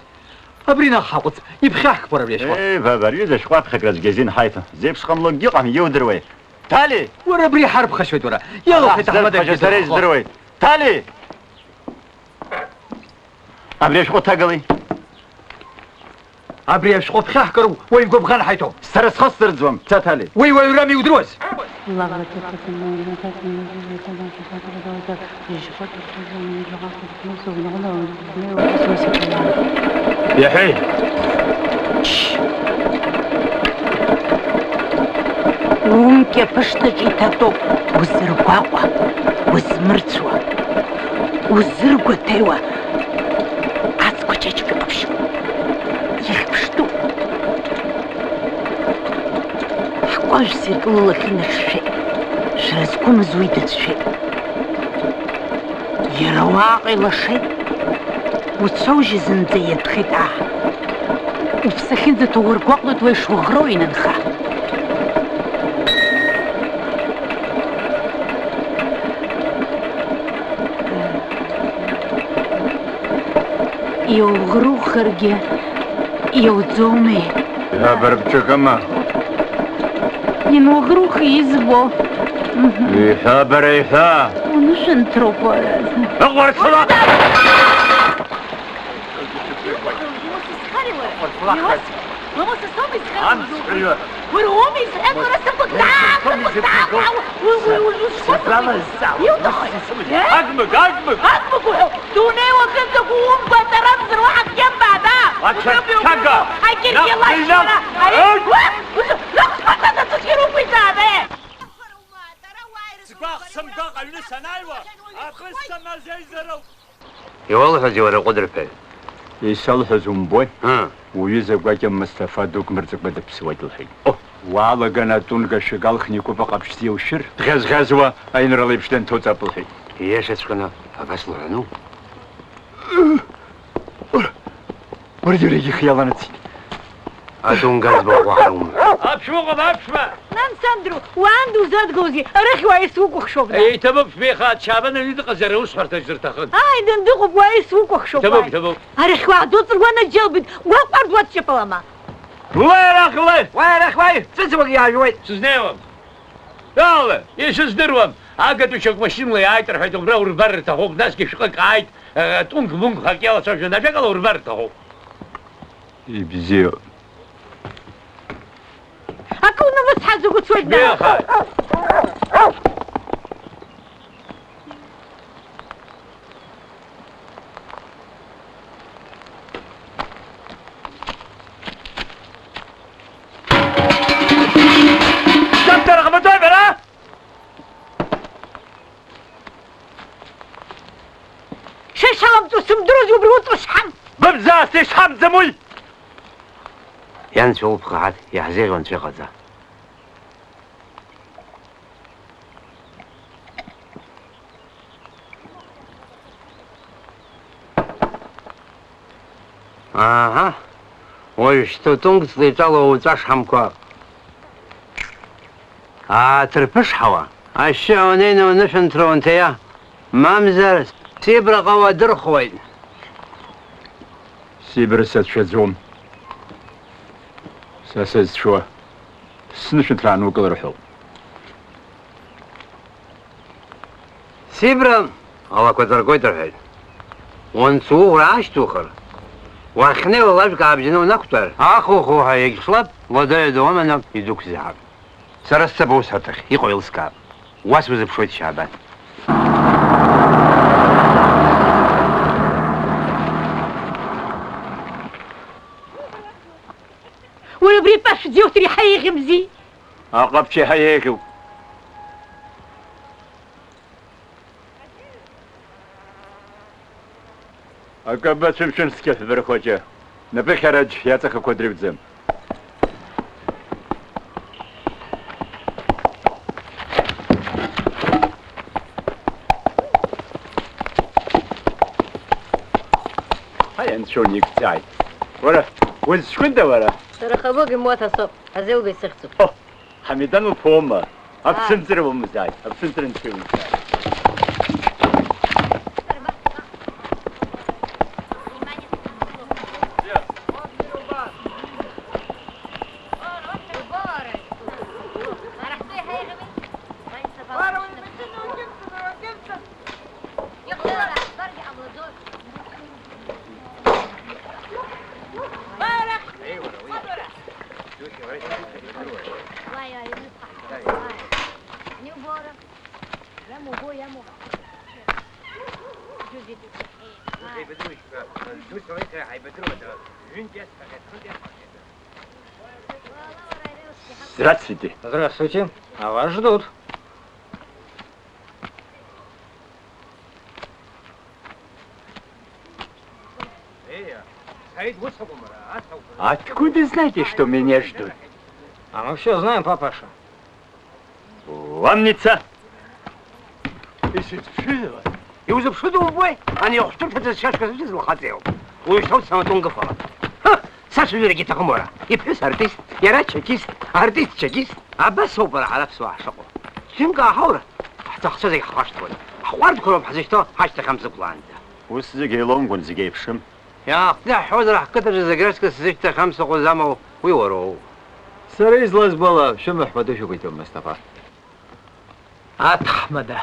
Абри наҟ ҳаҟәыҵ, иԥхьаҳкқәар абри ашәҟәы. Еи, баба, ари аҩыза шәҟәы аԥхьакраҿгьы азин ҳаиҭон. Зеиԥш ҟамлогьы ыҟам, иудыруеи? Ҭали! Уара абри ҳарԥхашьоит, уара. Иалоухи, аҳ, ҭаҳмадакгьы сырԥхашьа сара дырхо. Издыруеит. Ҭали! Абри ашәҟәы ҭагалеи? Абри ашәҟәы ԥхьаҳкыр уаҩ гәыбӷан ҳаиҭом. Сара схы сдырӡуам, Цаҭали. Уи уаҩрам иудыруаз. Иаҳәеи? Умки аԥышҭаҿ иҭатәоуп, узыргәаҟуа, узмырцәуа, узыргәаҭеиуа. Ацқәа чачк иҟаԥшьуп. Ихьԥштәуп. Ҳкәажә зегь лылахь инаҿшәеит. Шәара зқәымыз уи дацәшәеит. Иара уаҟа илашеит. Уцәоужь зынӡа иатәхеит аҳ. Уԥсы ахьынӡаҭоу уаргәаҟлоит уа ишуӷроу инанха. Иуӷрухаргьы иуӡомеи? Иҳәа бара бҿы акыма? Инуӷруха избо. Мгм. Иҳәа бара, иҳәа! Унышәынҭроуп уара. Ыҟәарцла! Уара соума изҳәаз уара? Уара уоума изҳәаз уара сыхәык даан, сыхәык даан, уи, уи, уи, уи, сгәы сыхәык. Иуҭаху? Агмыг, агмыг! Агмыг уҳәо, дунеи уахынӡагь уумбац, ара бзыруа ҳақьиамбаада! Ачачага! Агьыргьы лашьцәа! Агмыг! Ари, уа, уи, лахәхаҵа дацәгьы рықәиҵааде! Сгәаӷ сымгәаҟ аҩны санааиуа, акы саназеизароуп. Иуалҳәозеи уара, аҟәыдырԥаҩ? Исалҳәаз умбои? Ыы. Уҩыза гәакьа Мысҭафа дук мырҵыкәа дыԥсуеит лҳәеит. О! Уалаган атунга шәыга алхны икәыпа ҟаԥшьӡа иушәыр, дӷьазӷьазуа аинрал еиԥш данҭоҵап лҳәеит. Ииашаҵәҟьаны абас лҳәану? Уара, уара, иара ихы иаланаҵеит. Атунга аӡбахә уаҳаума? Аԥшәма ыҟам, аԥшәма! Нан, Сандру, уаан дузадгылозеи? Арахь уааир сукәыхшоуп, нан. Еиҭабуп, шәмеихааит, Шьабан аҩны дыҟазар аусҳәарҭаҿ дырҭахын. Ааи, дындыҟоуп, уааир сукәыхшоуп, иҭабуп, уааи. Иҭабуп. Арахь уааӡо, ҵыруа наџьалбеит, уаҟәардуа дшьапалама? Уааи арахь, уааи! Уааи арахь, уааи! Ҵәыҵәуак иаажәуеит! Сызнеиуам. Ала, исыздыруам. Агатәи шьоук машьынала иааит рҳәеит, убра урбар рҭахуп, насгьы шәҟәык ааит, э, тәымк-мымк ҳәа акы иалацәажәон, ажәакала, урбар рҭахуп. Ибзиоуп. Акы унамыцҳазго уцоит, нан. Шәмеихааит. Даҭара ҟамлаӡои бара? Шәа ишаламҵо сымдыруази, убри уҵо шҳам! Быбзаасҭа ишҳамӡам уи! Ианцәа улԥха ҳаҭ, иаҳзеиӷьу анцәа иҟаҵа. Аҳа, уажәшьҭа тәымк ҵлеиҵәала уҵәашҳамқәа ааҭырԥышҳауа, ашьшьыҳәа унеины унышәынҭра унҭаиа, мамзар Сибраҟа уадырхәуеит. Сибра сацәшәаӡом. Са сазцәуа, снышәынҭра аанукылар ҳәоуп. Сибра, Алақәа дыргоит рҳәеит. Уанцо уӷәра аашьҭухыр, уахьнеиуа лажәк аабжьаны унақәтәар, аху-ху ҳәа иагьшлап, уадаҩ-даҩ уаманы идәықәзаап. Сара сцап аусҳәарҭахь, иҟоу еилыскаап. Уа сузыԥшуеит, Шьаабан. Уара абри атәашәӡа иуҭар иаҳа еиӷьымзи? Аҟаԥшь иаҳа еиӷьуп. Акы бацәымшәан, сқьаҳәбара хәыҷы, напыхьара аӡә иаҵахақәа дрыҩӡам. Ҳаи, анцәа уникәҵааит. Уара, узсгәында уара? Сара Хабыгә имуаҭа соуп, Ҳазелба исыхьӡуп. О, Ҳамидан лԥа уоума? Ааи. Аԥсынҵры уамазааит, аԥсынҵры нцәа иумазааит. Здравствуйте. Здравствуйте. А вас ждут. Откуда знаете, что меня ждут? А мы всё знаем, папаша. Умница! Изыԥшыда? Иузыԥшыда умбои? Ани ахәшәтәырҭаҿы зшьашкыз аӡәы зылхаҵеи ауп. Уажәшьҭа уцалатәунгыфала. Ҳы! Сашәа ҩырагьы иҭахым уара. Иԥҳәыс артист, иара чекист, артист чекист. Абас ауп ара ҳара аԥсуаа ҳшыҟоу. Џьынк ааҳаура, ҳҭахцәа зегь ҳхашҭуеит. Ҳҟәардәқәа роуп ҳзышьҭоу ҳашьҭахь амза ықәлаанӡа. Ус зегь еилоумкын, зегь еиԥшым. Иаахтны иаҳҳәозар, ҳқыҭаҿы зегь раҵкыс зышьҭахь амца ҟәыз амоу уи уароуп. Сара излазбо ала, шәымаҳә пату шәықәиҭым, Мастафа. Аҭаҳмада,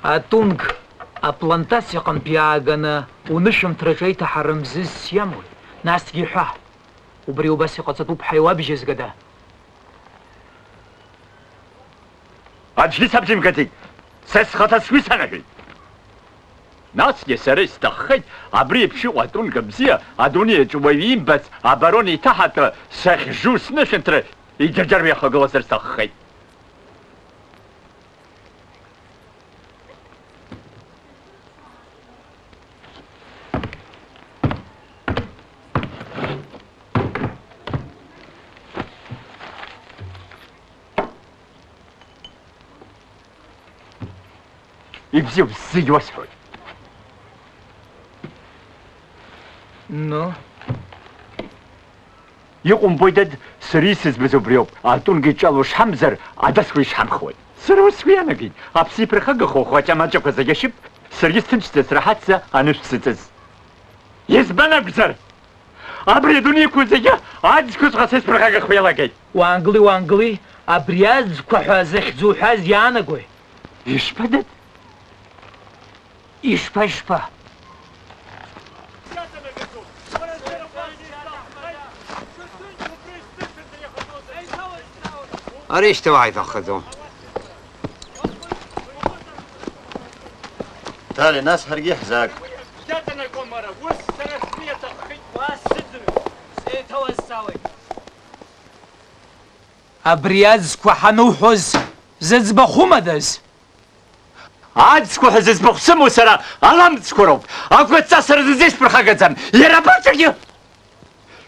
атунг аплантациа аҟынтә иааганы унышәынҭраҿы аиҭаҳара мзызс иамои? Насгьы иҳәа, убри убас иҟаҵатәуп ҳәа иуабжьазгада? Аӡәгьы сабжьымгаӡеит, са схаҭа сгәы санаҳәеит. Насгьы сара исҭаххеит абри еиԥш иҟоу атунга бзиа, адунеи аҿы уаҩы имбац абарон иҭаҳатәы сахьжу снышәынҭра иџьарџьаруа иахагылазар сҭаххеит. Ибзиоуп, зегь уасҳәоит. Ну? Иҟоумбои, дад, сара исыӡбаз убриоуп, атунга иҿало шҳамзар, адасқәа ишҳамхуеит. Сара ус сгәы иаанагеит, аԥсы иԥырхагахо ахәаҷамаҷақәа зегьы ашьып, саргьы сҭынчӡа сраҳаҭӡа анышә сыҵаз. Избан акәзар? Абри адунеиқәа зегьы аӡқәаҵәҟьа са исԥырхагахо иалагеит. Уаангыли, уаангыли, абри аӡқәа ҳәа захьӡу уҳәаз иаанагои? Ишԥа, дад? Ишԥа, ишԥа? Ари шьҭа уааиҭаххаӡом. Ҭали, нас ҳаргьы иаҳзааг. Иаҵанакуам ара, ус сара сгәы иаҭаххеит, уа сыӡырҩ, сеиҭауазҵаауеит. Абри аӡқәа ҳануҳәоз зыӡбахә умадаз? Аӡқәа ҳәа зыӡбахә сымоу сара аламӡқәа роуп. Агәаҵа сара зынӡа исԥырхагаӡам. Иара абаҵәагьы!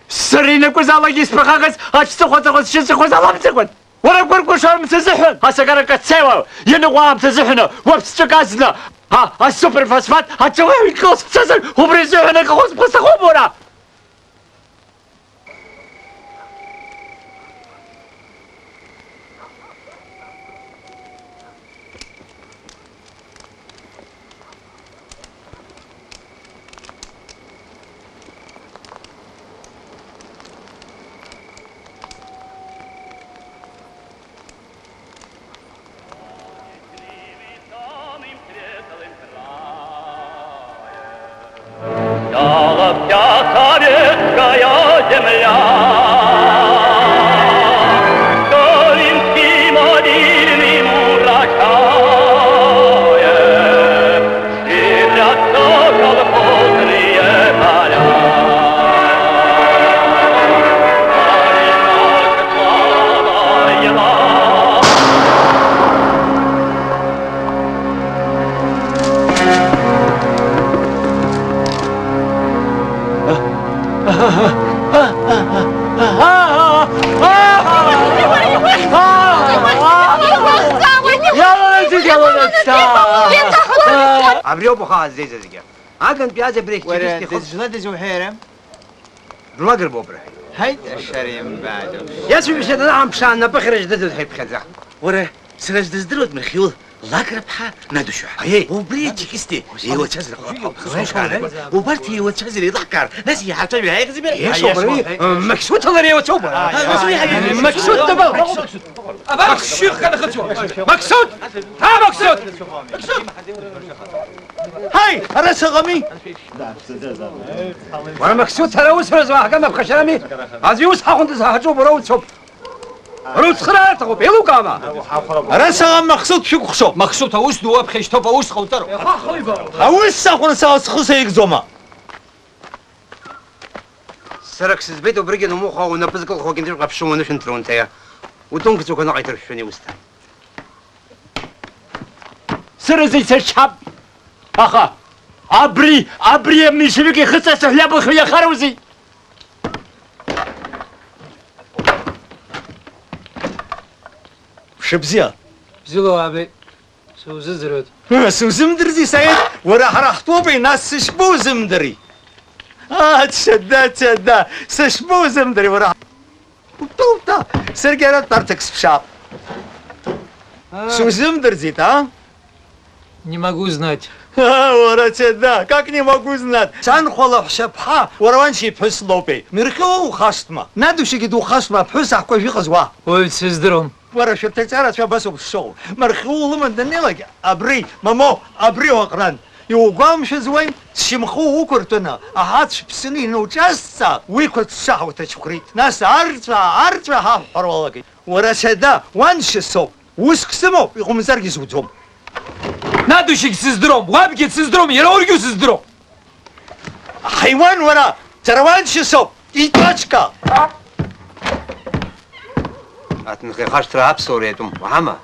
Сара инакәызаалакь исԥырхагаз аҽҵыхәа-ҵыхәа сшыҵыхәаз аламӡақәан. Уара гәыркәашарам сазыҳәан, асакара кацеиуа, ианыҟоу аамҭа азыҳәаны, уаԥсҵәык азна, а, асуперфосфат аҵәа уаҩ иҿкылсцазар, убри азыҳәан акы ҟоу сԥхасҭахом уара! земля, Коринфским обильным урожаем, сердца колхозные поля. Сталина слава ела. Абри ауп уаха ҟазҵаз зегьы. Агантәи аӡабри активисти хыхь. Дызжәлада зуҳәеира? Длагарбоуп рҳәеит. Ҳаит, ашара имбаӡо. Иацәажәашьа данаҳамԥшаа, напы хьрыжь дыдыз ҳаиԥхьаӡа. Уара, сара сдыздыруеит Михаил Лаграԥҳа Надушьа ҳәа. Аиеи. Убри ачекисти еилацәазар ҟалап ҳәа усҟан. Убарҭ еилацәазар еилаҳкаар, нас иҳацәажәо ҳаихьӡами? Иашоуп, Махсуҭ лара еилацәоуп. Махсуҭ дабаҟоу? Махсуҭ! Ҳа, Махсуҭ! Ҳаи, ара сыҟами! Уара, Мақсуҭ, ҳара аусуразы уаҳгама ԥхашьарами? Аӡәы иус ҳахәындаз ҳаҳаҿуп, уара уцәоуп. Уара уцхыраар аҭахуп, еилукаама? Ара сыҟам, Мақсуҭ, шәыкәхшоуп. Мақсуҭ, аус ду уаԥхьа ишьҭоуп, аус ҟауҵароуп. Аус сахәаны сара схы саигӡома? Сара ак сыӡбеит, убригьы анумыхәа, унапы зкылхуа акьынтыжә ҟаԥшьы уанышәынҭра унҭаиа. Утәымқәа цәақәа ныҟаиҭыршәшәаны иусҭа. Сара зегь сачҳап, аха абри, абри аменьшевик ихы са сыҳәиабахьоу иахароузеи? Мшыбзиа. Бзиала уаабеит. Сузыӡырҩуеит. Ыы, сузымдырзи, Саид? Уара ҳара ҳтәоупеи, нас сышԥоузымдыри? Аа, цәада, цәада, сышԥоузымдыри, уара? Утәа, утәа, саргьы ара тәарҭак сԥшаап. А. Сузымдырӡеит, а? Не могу знать. А, уара, цәада, как не могу знать? Санхәа лаҳәшьаԥҳа, уара уаншьа иԥҳәыс лоупеи? Мирхьо ухашҭма? Надушьагьы духашҭма, аԥҳәыс аҳкәажә иҟаз уа? Уаҩ дсыздыруам. Уара, шәырҭаҵарацәа абас ауп шшыҟоу. Мархьу улыман даннеилак, абри, мамоу, абри уаҟран. Иугәамшәаз уеи, сшьамхы уқәыртәаны, аҳацә ԥсны инуҿазҵаа, уи қәыц шаҳауҭ ачхәрит. Нас арҵәаа, арҵәаа ҳаҳәҳәар уалагеит. Уара сада, уаншьа соуп. Уск сымоуп, иҟоумҵаргьы зуӡом. Надушьагь сыздыруам, уабгьы дсыздыруам, иара ургьы усыздыруам. Аҳаиуан уара, сара уаншьа соуп, итачка! Аҭынха ихашҭра аԥсуара иатәым, уаҳама?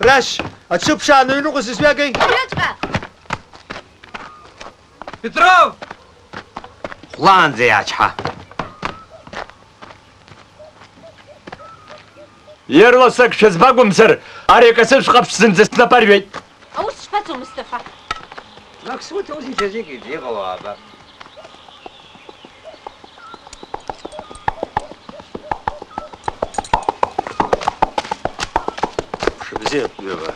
Рашь, аҽыԥшааны аҩныҟа сызҩагеи? Абриаҵәҟьа! Петров! Хәлаанӡа иаачҳа! Ирласак шәызбагәамзар, ари акасы шәҟаԥшь зынӡа снапы арҩеит. Аус шԥацо, Мусҭафа? Мақсуҭ аус иҽазикит, иҟало ааба. Мшыбзиа, Ҩыба.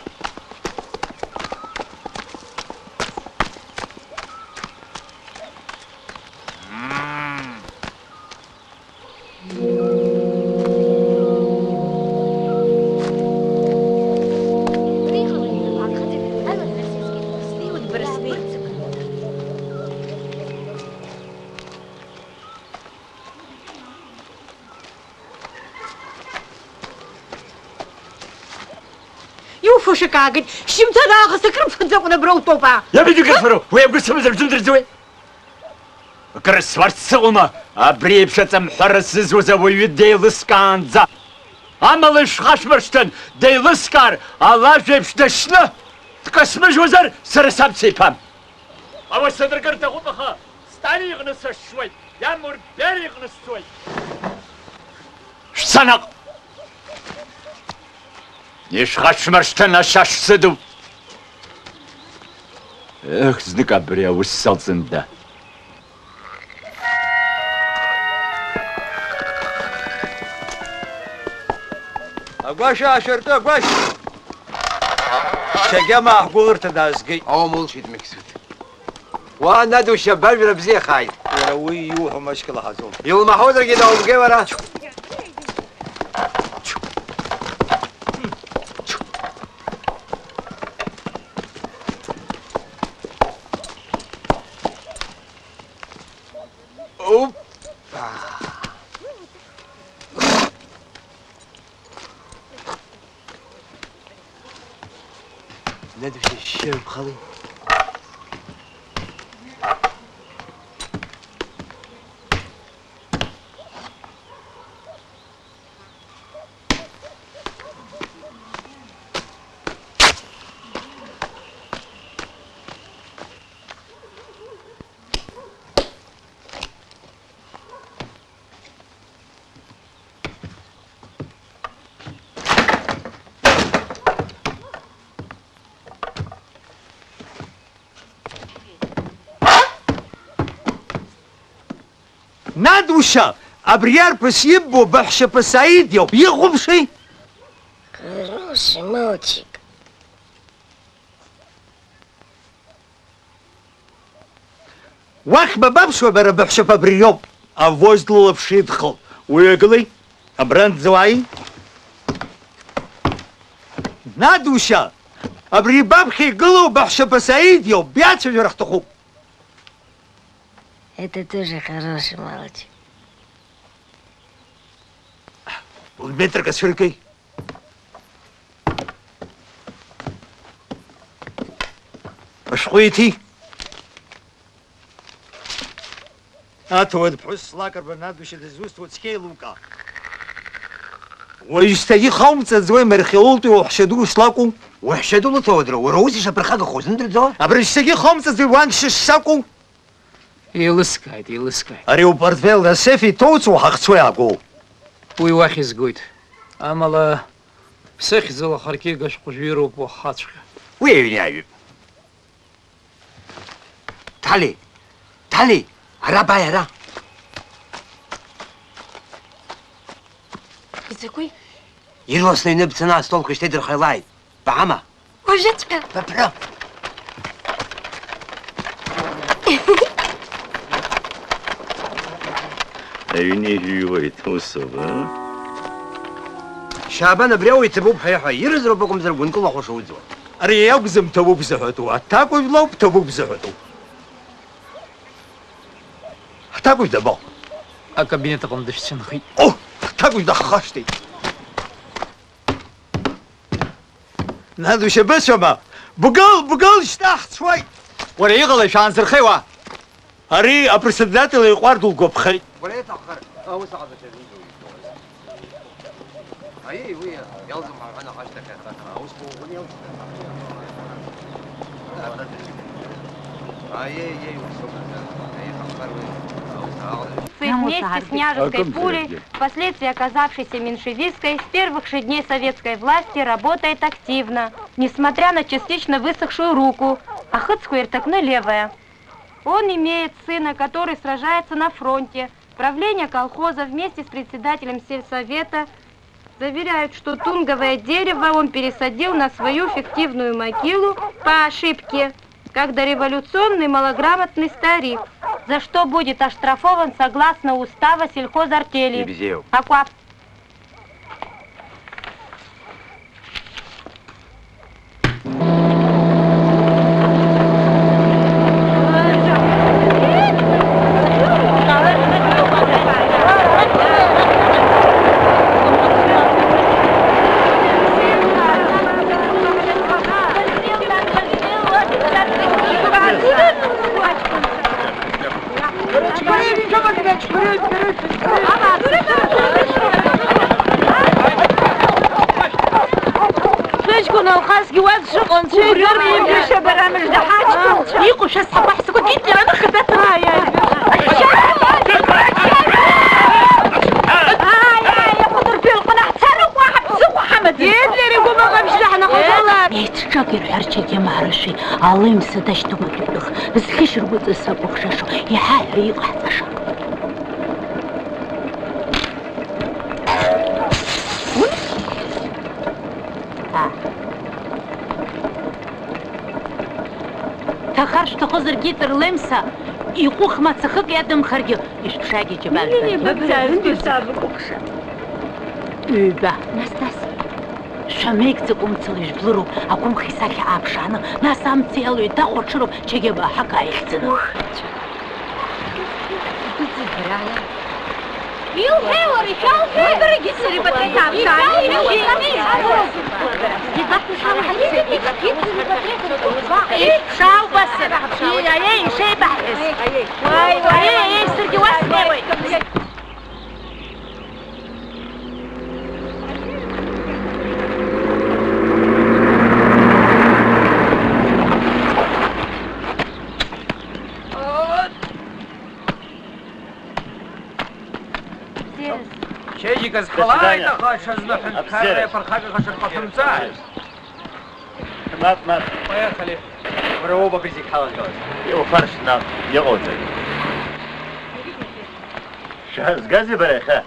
Иуфо шьак аагеит, шьымҭан аахыс акрыԥхьаӡакәа абра утәоуп, аа! Иаб иџьыка сфароу, уи агәы сымазар бзымдырӡуеи? Акрысфарц сыҟоума, абри еиԥш аҵамҳәара ззызуаз ауаҩы деилыскаанӡа? Амала ишхашәмыршҭын, деилыскаар, алажә еиԥш дашьны дкасмыжьуазар, сара саб сеиԥам. Ауаса дыркыр аҭахуп, аха Сталин иҟны сашшуеит, иамур Бериа иҟны сцоит. Шәца наҟ! Ишәхашәмыршҭын ашьа шсыду! Ех, знык абри аус салҵында! Агәашә аашәырты, агәашә! Шьагьама аҳгәыӷырҭа даазгеит. Аумылшеит, Мықьсуҭ. Уа, Надушьа, бажәра бзиахааит. Уара уи иуҳәо маҷк лаҳаӡом. Илмаҳозаргьы даумгеи уара. Надуша, шьшьы ҩбхали. Надуша, абри арԥыс иббо баҳәшьаԥа Саид иоуп, ихәаԥши? Хороший мальчик. Уахь бабаԥшуа, бара баҳәшьаԥа абри иоуп. Авоз лылаԥш идхалт. Уҩагылеи, абрантәӡа уааи. Надуша, абри баԥхьа игылоу баҳәшьаԥа Саид иоуп, биацәажәар ҳҭахуп. Это тоже хороший мальчик. Лметрак ацәыргеи. Ашәҟәы иҭи. Аҭауад ԥҳәыс Слакрба Надуша дызусҭоу цқьа еилукаа. Уажәшьҭагьы хаумҵаӡои Мархьаултәи уаҳәшьаду шлакәу? Уаҳәшьаду лыҭауад, уара ус ишаԥырхагахо узымдырӡо? Абри шьҭагьы хаумҵаӡои уан шьыш сакәу? Еилыскааит, еилыскааит. Ари упартфел асеф иҭоуҵо уҳахцо иаагоу. Уи уахь изгоит. Амала, сыхьӡала харкьыга шәҟәыжәироуп уахаҵәҟьа. Уи аҩны иаҩып. Ҭали! Ҭали! Ара бааи, ара! Изакәи? Ирласны аҩны бцаны астолқәа ишьҭеидырхалааит. Баама? Уажәыҵәҟьа. Баԥра! Аҩны ижәыҩуеит, усоуп, а? Шьаабан, абри ауаҩ иҭабуп ҳәа иаҳәа, ирызроуп акәымзар гәынкылахәаша уӡуа. Ари иакәӡам ҭабуп зыҳәатәу, аҭакәажә лоуп ҭабуп зыҳәатәу. Ҳҭакәажә дабаҟоу? Акабинет аҟны дышәцәынхеит. О, ҳҭакәажә даҳхашҭит. Нан, ушьабыцәама? Бгыл, бгыл, шьҭа ҳцоит! Уара иҟалеи, шәаанзырхеи уа? Ари апредседатель иҟәардә лгәаԥхеит. Уара иаҭаххар, аус аҟаҵашьа зымҵоу ибоит. Аиеи, уи иалҵуам ҳәа ҳәа наҟ ашьҭахь аха, аусқәа уҟәыниалҵ. Аиеи, аиеи, усоуп. Аиеи, ҳахәмаруеит. Аус аалҵ. Вместе с княжеской пулей, впоследствии оказавшейся меньшевистской, с первых же дней советской власти работает активно, несмотря на частично высохшую руку, ахыцқәа ирҭакны левая. Он имеет сына, который сражается на фронте. Правление колхоза вместе с председателем сельсовета заверяют, что тунговое дерево он пересадил на свою фиктивную могилу по ошибке, как дореволюционный малограмотный старик, за что будет оштрафован согласно устава сельхозартели. Ибзиоуп. Акәаԥ. Сыҷкәын Алхасгьы уа дшыҟоу анцәа идыруеит. Иҟоу шәасҳәап, аҳ, сгәы Гитлер аныхада. Ааи, ааи. Ааи, ааи, ахәыдырԥеи лҟны ҳцароуп, уаҳа ԥсыхәа ҳамаӡам. Гитлер игәы мыҟамшьӡа ҳнахагылар. Еиҭҿак ирҳәар, чагьы маарышәи, алымса дашьҭоуп адәы. Зхьышьаргәыҵа сакәыхшаша, иҳаҳәа иҟаҳҵаша. Ҭахар шәҭахызаргьы, Ҵырлемса, иҟәых мацахык иадымхаргьы, ишәыԥшаагьы џьабаа жәбаргьы. Ҩба. Нас, нас. Шәамеигӡакәа мцала ижәблыроуп, агәымха исахьа ааԥшааны, нас амца иалоу еиҭахәаҽыроуп, чагьы абаҳақ ааихьӡаны. Илҳәеи уара, ишәалҳәеи? Уи барагьы сареи баҭеиҭаамшәааит. Ишәалҳәеи? Иԥшаау басыр, иаиеи ишеибаҳҳәаз. Уааи, уааи, уааи, саргьы уа снеиуеит. Чеиџьыка зхалааит, аха ҽазныҳәа ҳәынҭқарра иаԥырхагахаша рҟаҭымҵааит. Мап, мап. Поехали. Уара уоуп абри зегь ҳалазгалаз. Иухаршҭ наҟ, иҟауҵои? Шәаазгазеи бара иахьа?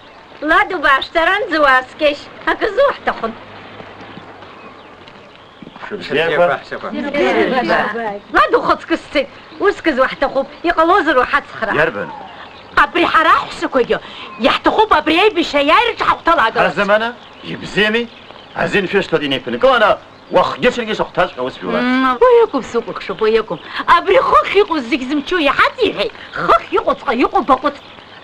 Лад, убаашӡаранӡа уааскьеишь, акы зуҳәҭахын. Шәыбзиақәа. Шәыбзиақәа, ҳәсақәа. Лад, ухаҵкы сцеит, уск зуаҳҭахуп, иҟалозар уҳацхраа. Иарбан? Абри ҳара аҳәсақәагьы иаҳҭахуп абри аибашьра аиааираҿы ҳахәҭалагаларц. Азамана, ибзиами, азин шәышьҭоит инеиԥынкыланы. Уахгьы-ҽынгьы сыхәҭаҵәҟьа ус шәулац. Мм, уи акәым, сукәыхшоуп, уи акәым. Абри хыхь иҟоу зегь зымчу иҳациҳәеит, хыхь иҟоуҵәҟьа иҟоу баҟәыҵ.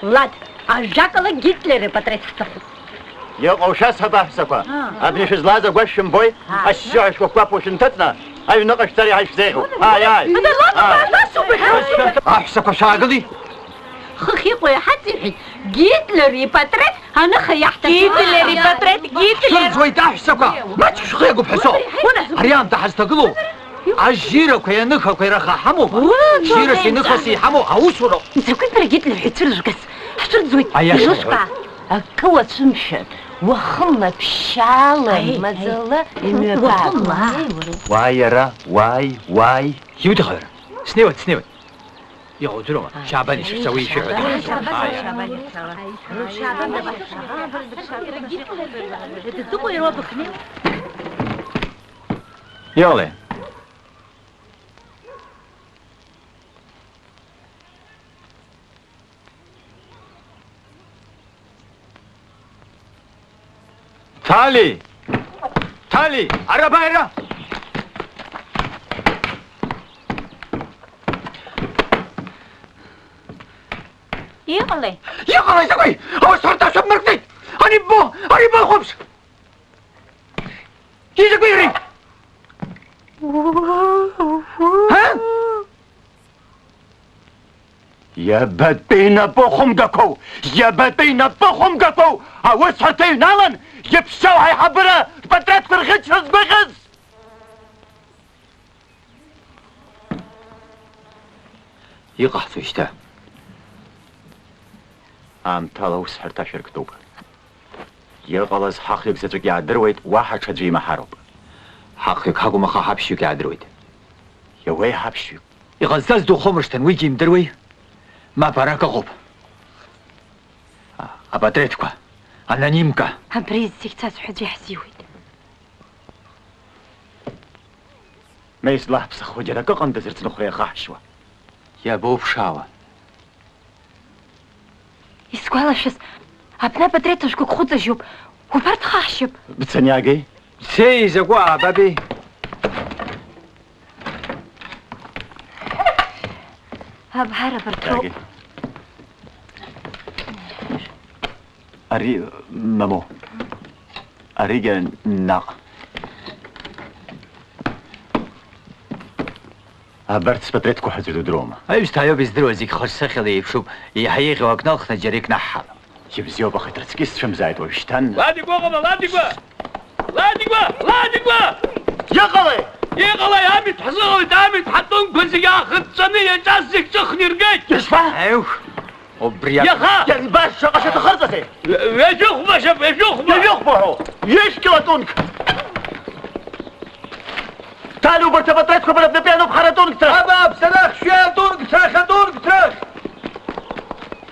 Лад, ажәакала, Гитлер ипатреҭ ҳҭахуп. Иҟоу шәасҳәап, аҳәсақәа. Аа. Абни шәызлааз агәашә шәымбои? Аа. Ашьшьыҳәа шәгәаԥ-гәаԥуа шәынҭыҵны, аҩныҟа шәцар иаҳа ишәзеиӷьу. Ааи, ааи. Ада, лад, ааи. Лад, нас убри. Аҳәсақәа, шәаагыли. Хыхь иҟоу иҳациҳәеит, Гитлер ипатреҭ аныха иаҳҭахьоу. Гитлер ипатреҭ, Гитлер! Шәырӡуеит аҳәсақәа! Маҷк шәхы иагуп ҳәа соуп! Ари аамҭа ҳазҭагылоу ажьирақәеи аныхақәеи раха ҳамоума? Ура, џьоура, џьоура, џьоура ианыхаси иҳамоу аусуроуп! Закәи бара Гитлер ҳәа ицәыржәгаз? Ҳцәырӡуеит! Аиаша иҳәоит. Акы уацәымшәан, уахынла ԥшьаала, аи, маӡала, аи, имҩаԥаагон. Уахынла. Уааи, уара, уааи, уааи! Иуҭаху уара? Снеиуеит, снеиуеит. Иҟоу удыруама? Ааи. Шьабан ишәыҳәа, уи ишәыҳәа. Шьабан, ааи, ааи. Шьабан, Шьабан, Шьабан. Дыҟои иара уа быхнеи? Иҟалеи? Ҭали! Ҭали! Ара бааира! Иҟалеи? Иҟалеи закәи? Аусҳәарҭа шәабмырктәеит! Ани ббо! Ани ббо, хәаԥш! Изакәи ари? Ҳа? Иабатәи напы хәымгақәоу, иабатәи напы хәымгақәоу аусҳәарҭа иҩналан, иԥшьоу ҳаиҳабыра рпатреҭқәа рӷьычра згәаӷьыз? Иҟаҳҵои шьҭа? Аамҭала аусҳәарҭа шәырктәуп. Иҟалаз ҳахҩык заҵәык иаадыруеит, уаҳа ҽаӡәы имаҳароуп. Ҳахҩык ҳакәым, аха ҳаԥшьҩык иаадыруеит. Иауеи ҳаԥшьҩык? Иҟазҵаз духомыршҭын, уигьы имдыруеи? Мап, арак ыҟоуп. А, апатреҭқәа, анонимка. Абри зегь цацҳәаӡа иаҳзиуеит. Ма излаҳԥсахуа џьара акы ыҟандаз рыцныхәра иахаҳшьуа. Иабоуԥшаауа? Исгәалашәаз, абна апатреҭ ажәқәак хәыҵажьуп, убарҭ хаҳшьып. Бцаны иаагеи? Бцеи, изакәу аабабеи? Абар абарҭ роуп. Иаагеи? Ари, мамоу. Аригьы наҟ. Абарҭ спатреҭқәа ҳәа аӡәы дудыруама? Аҩсҭаа иоуп издыруа, зегь хыш-сыхьла еиԥшуп, еиҳа еиӷьу ак налхны џьара икнаҳҳап. Ибзиоуп, аха иҭрыцкьыс сцәымзааит уажәшьҭан. Ладикәа ыҟама, Ладикәа! Ладикәа! Ладикәа! Иҟалеи? Иҟалеи, амитә ҳзыҟалеит, амитә ҳатәымқәа зегьы аахыҵәҵәаны иаҿаз зегь ҿыхны иргеит! Ишԥа? Аиух! Убри иаха! Ианбаша ҟаша ҭахырҵазеи? Ҩажәи хәба шьап, ҩажәи хәба! Ҩажәи хәба ҳәа! Ҩышәкьыл атунк! Ҭали, убарҭ апатреҭқәа бара бнапы иануп, ҳара атунк ҭрых! Абааԥс, арахь шәи атунк ҭрых, атунк ҭрых!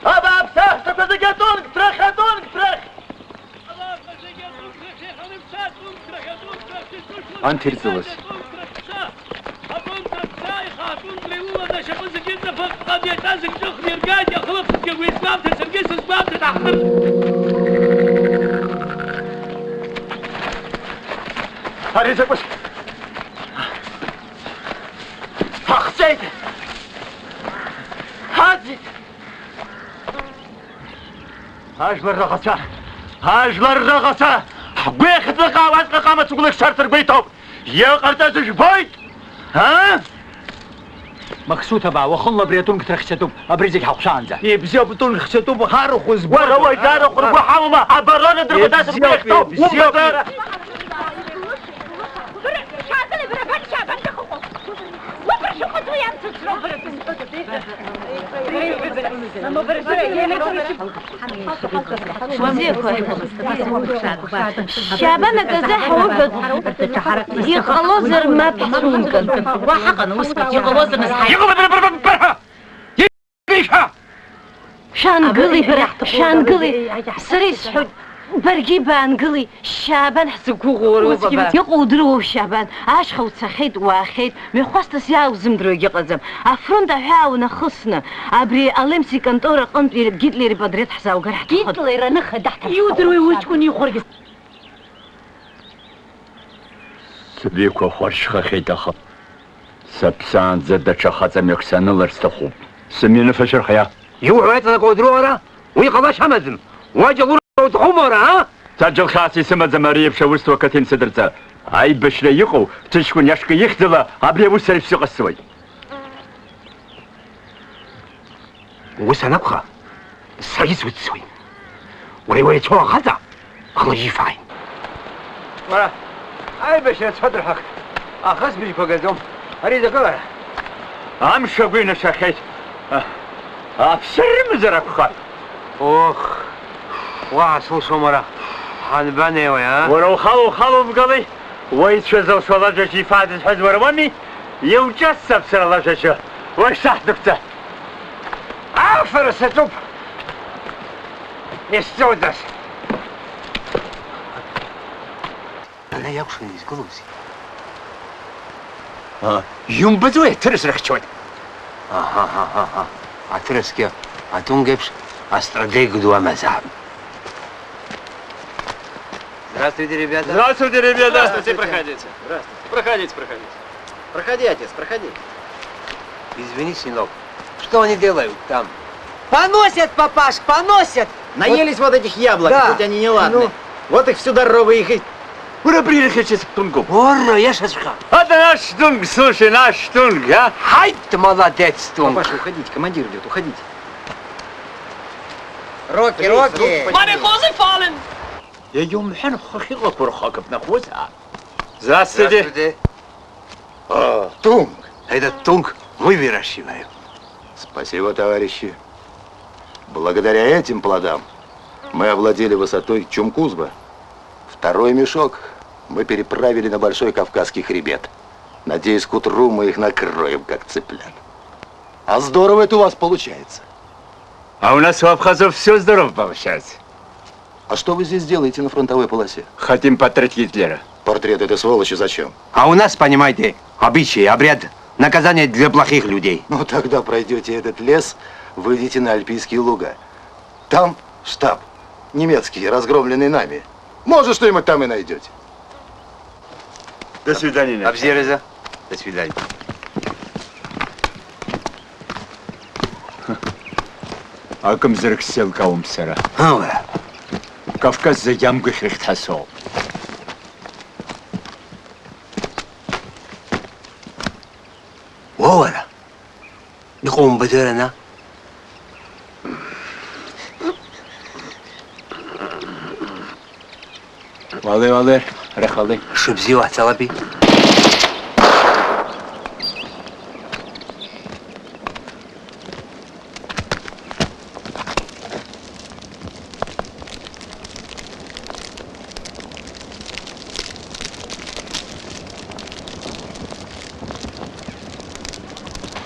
Абааԥс, аҳәсақәа зегьы атунк ҭрых, атунк ҭрых! Анҭ ирӡылаз. Ари закәыз? Ҳахҵәеит! Ҳаӡит! Ажәлар раӷацәа! Ажәлар раӷацәа! Ҳгәы иахьыҵнаҟаауа аҵәҟьа ҟама цыгәлак шарҭ ргәы иҭоуп! Иҟарҵаз жәбоит! Ҳа? Мақсуҭ абаа, уахынла абри атунг ҭрыхьчатәуп, абри зегь ҳахәшаанӡа. Ибзиоуп, тунг хьчатәуп, ҳарахә збоит. Уара уаҩ дарахә ргәы ҳалоума? Абарон адырба дасыргәеихьҭо, ибзиоуп, ибзиоуп. Убра шәаатәалеи, бара, бан шьа, бан дахыҟоу? Убра шәыҟаҵо иамцац роуп, бара. Шьабан аказы ҳауҳәоит, иҟалозар мап ҳцәумкын. Уа ҳаҟан, усгьы иҟалозар нас ҳаи-, Иҟалеи, бара, бара, бара, бара! Иша! Шәаангыли, бара, шәаангыли. Сара исҳәоит, баргьы баангыли. Шьабан ҳзықәгәыӷуа уара, усгьы бара. Иҟоу удыруоу, Шьабан, ашьха уцахьеит, уаахьеит, мҩахәасҭас иааузымдыруа егьыҟаӡам. Афронт аҳәаа унахысны, абри Алемс иконтора аҟынтә Гитлер ипатреҭ ҳзааугар ҳҭахын. Гитлер аныха даҳҭаххап. Иудыруеи уҷкәын ихәаргьы? Сыбиқәа хәаршьхахьеит, аха саԥсаанӡа даҽа хаҵамҩак санылар сҭахуп. Сымҩаныфа шәырхиа! Иуҳәо иаҵанакуа удыруоу уара? Уи ҟалашьа амаӡам. Уаџьал урҭ уҭахума уара, а? Саџьал хьаас исымаӡам ари еиԥш аус ду ақыҭа инсыдырҵа. Аибашьра иҟоу, ҭыҷкәын иашак ихьӡала абри аус сара ишсыҟасҵоит. Ус анакәха, саргьы суццуеит. Уара иуаҩцәоу ахаҵа, ала ифааит. Уара, аибашьра ацәа дырҳахт, аха сбыжьқәа гаӡом. Ари закәи уара? Амш агәы инашахьеит. А, аԥсы рымазар акәхап. Ох, уаҳа сылшом уара. Ҳанбанеиуеи, а? Уара ухала, ухала умгали. Уаҩцәа зылшо лажәа ифа дызҳәаз уара уами? Иуҿассап сара лажәа. Уашьҭаҳдәықәҵа! Афара саҿуп! Исҵоуҵас! Ана иакәшаны изгылоузеи? А, иумбаӡои, аҭырас рыхьчоит? Аҳа, ҳа, ҳа, ҳа. Аҭырасгьы атунг еиԥш астратег ду амазаап. Здравствуйте, ребята. Здравствуйте, ребята. Здравствуйте, проходите. Здравствуйте. Проходите, проходите. Проходи, отец, проходи. Извини, сынок. Что они делают там? Поносят, папаш, поносят! Наелись вот этих яблок, да, хоть они неладные. Ну. Вот их всю дорогу их и... Уара абри ирыхьчаз ҳтәымгоуп. Уара, иашаҵәҟьа. Ада наш ҳтәымг, слушай, наш ҳтәымг, а? Ҳаит, молодец, ҳтәымг. Папаша, уходите, командир идёт, уходите. Рокки, Рокки! Мореходы фален! Иагьумҳәан, хыхь иҟақәоу рхы акы бнахуазаап. Здравствуйте. Здравствуйте. О, тунг. Этот тунг мы выращиваем. Спасибо, товарищи. Благодаря этим плодам мы овладели высотой Чумкузба. Второй мешок мы переправили на Большой Кавказский хребет. Надеюсь, к утру мы их накроем, как цыплят. А здорово это у вас получается. А у нас у абхазов всё здорово получается. А что вы здесь делаете на фронтовой полосе? Хотим портрет Гитлера. Портрет этой сволочи зачем? А у нас, понимаете, обычай, обряд, наказание для плохих людей. Ну, тогда пройдёте этот лес, выйдете на альпийские луга. Там штаб немецкий, разгромленный нами. Может, что-нибудь там и найдёте. До свидания, Александр. Абзиаразы. До свидания. Акымзарак сзеилкаауам сара. Ала. Кавказ зегь амгәахь рыхьҭасоуп. Уоуара! Иҟоумбаӡои ара? Уалеи, уалеи, рахалеи. Шыбзиоу ҳцалапи?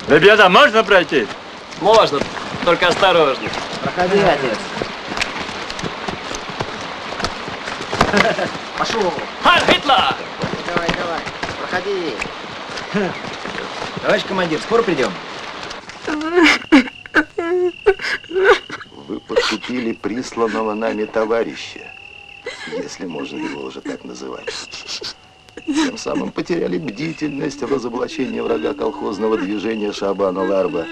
Ребята, можно пройти? Можно, только осторожно. Проходи, отец. Пошёл. Хайль Гитлер! Давай, давай, давай. Проходи. Товарищ командир, скоро придём? Вы подкупили присланного нами товарища, если можно его уже так называть. Тем самым потеряли бдительность в разоблачении врага колхозного движения Шабана Ларба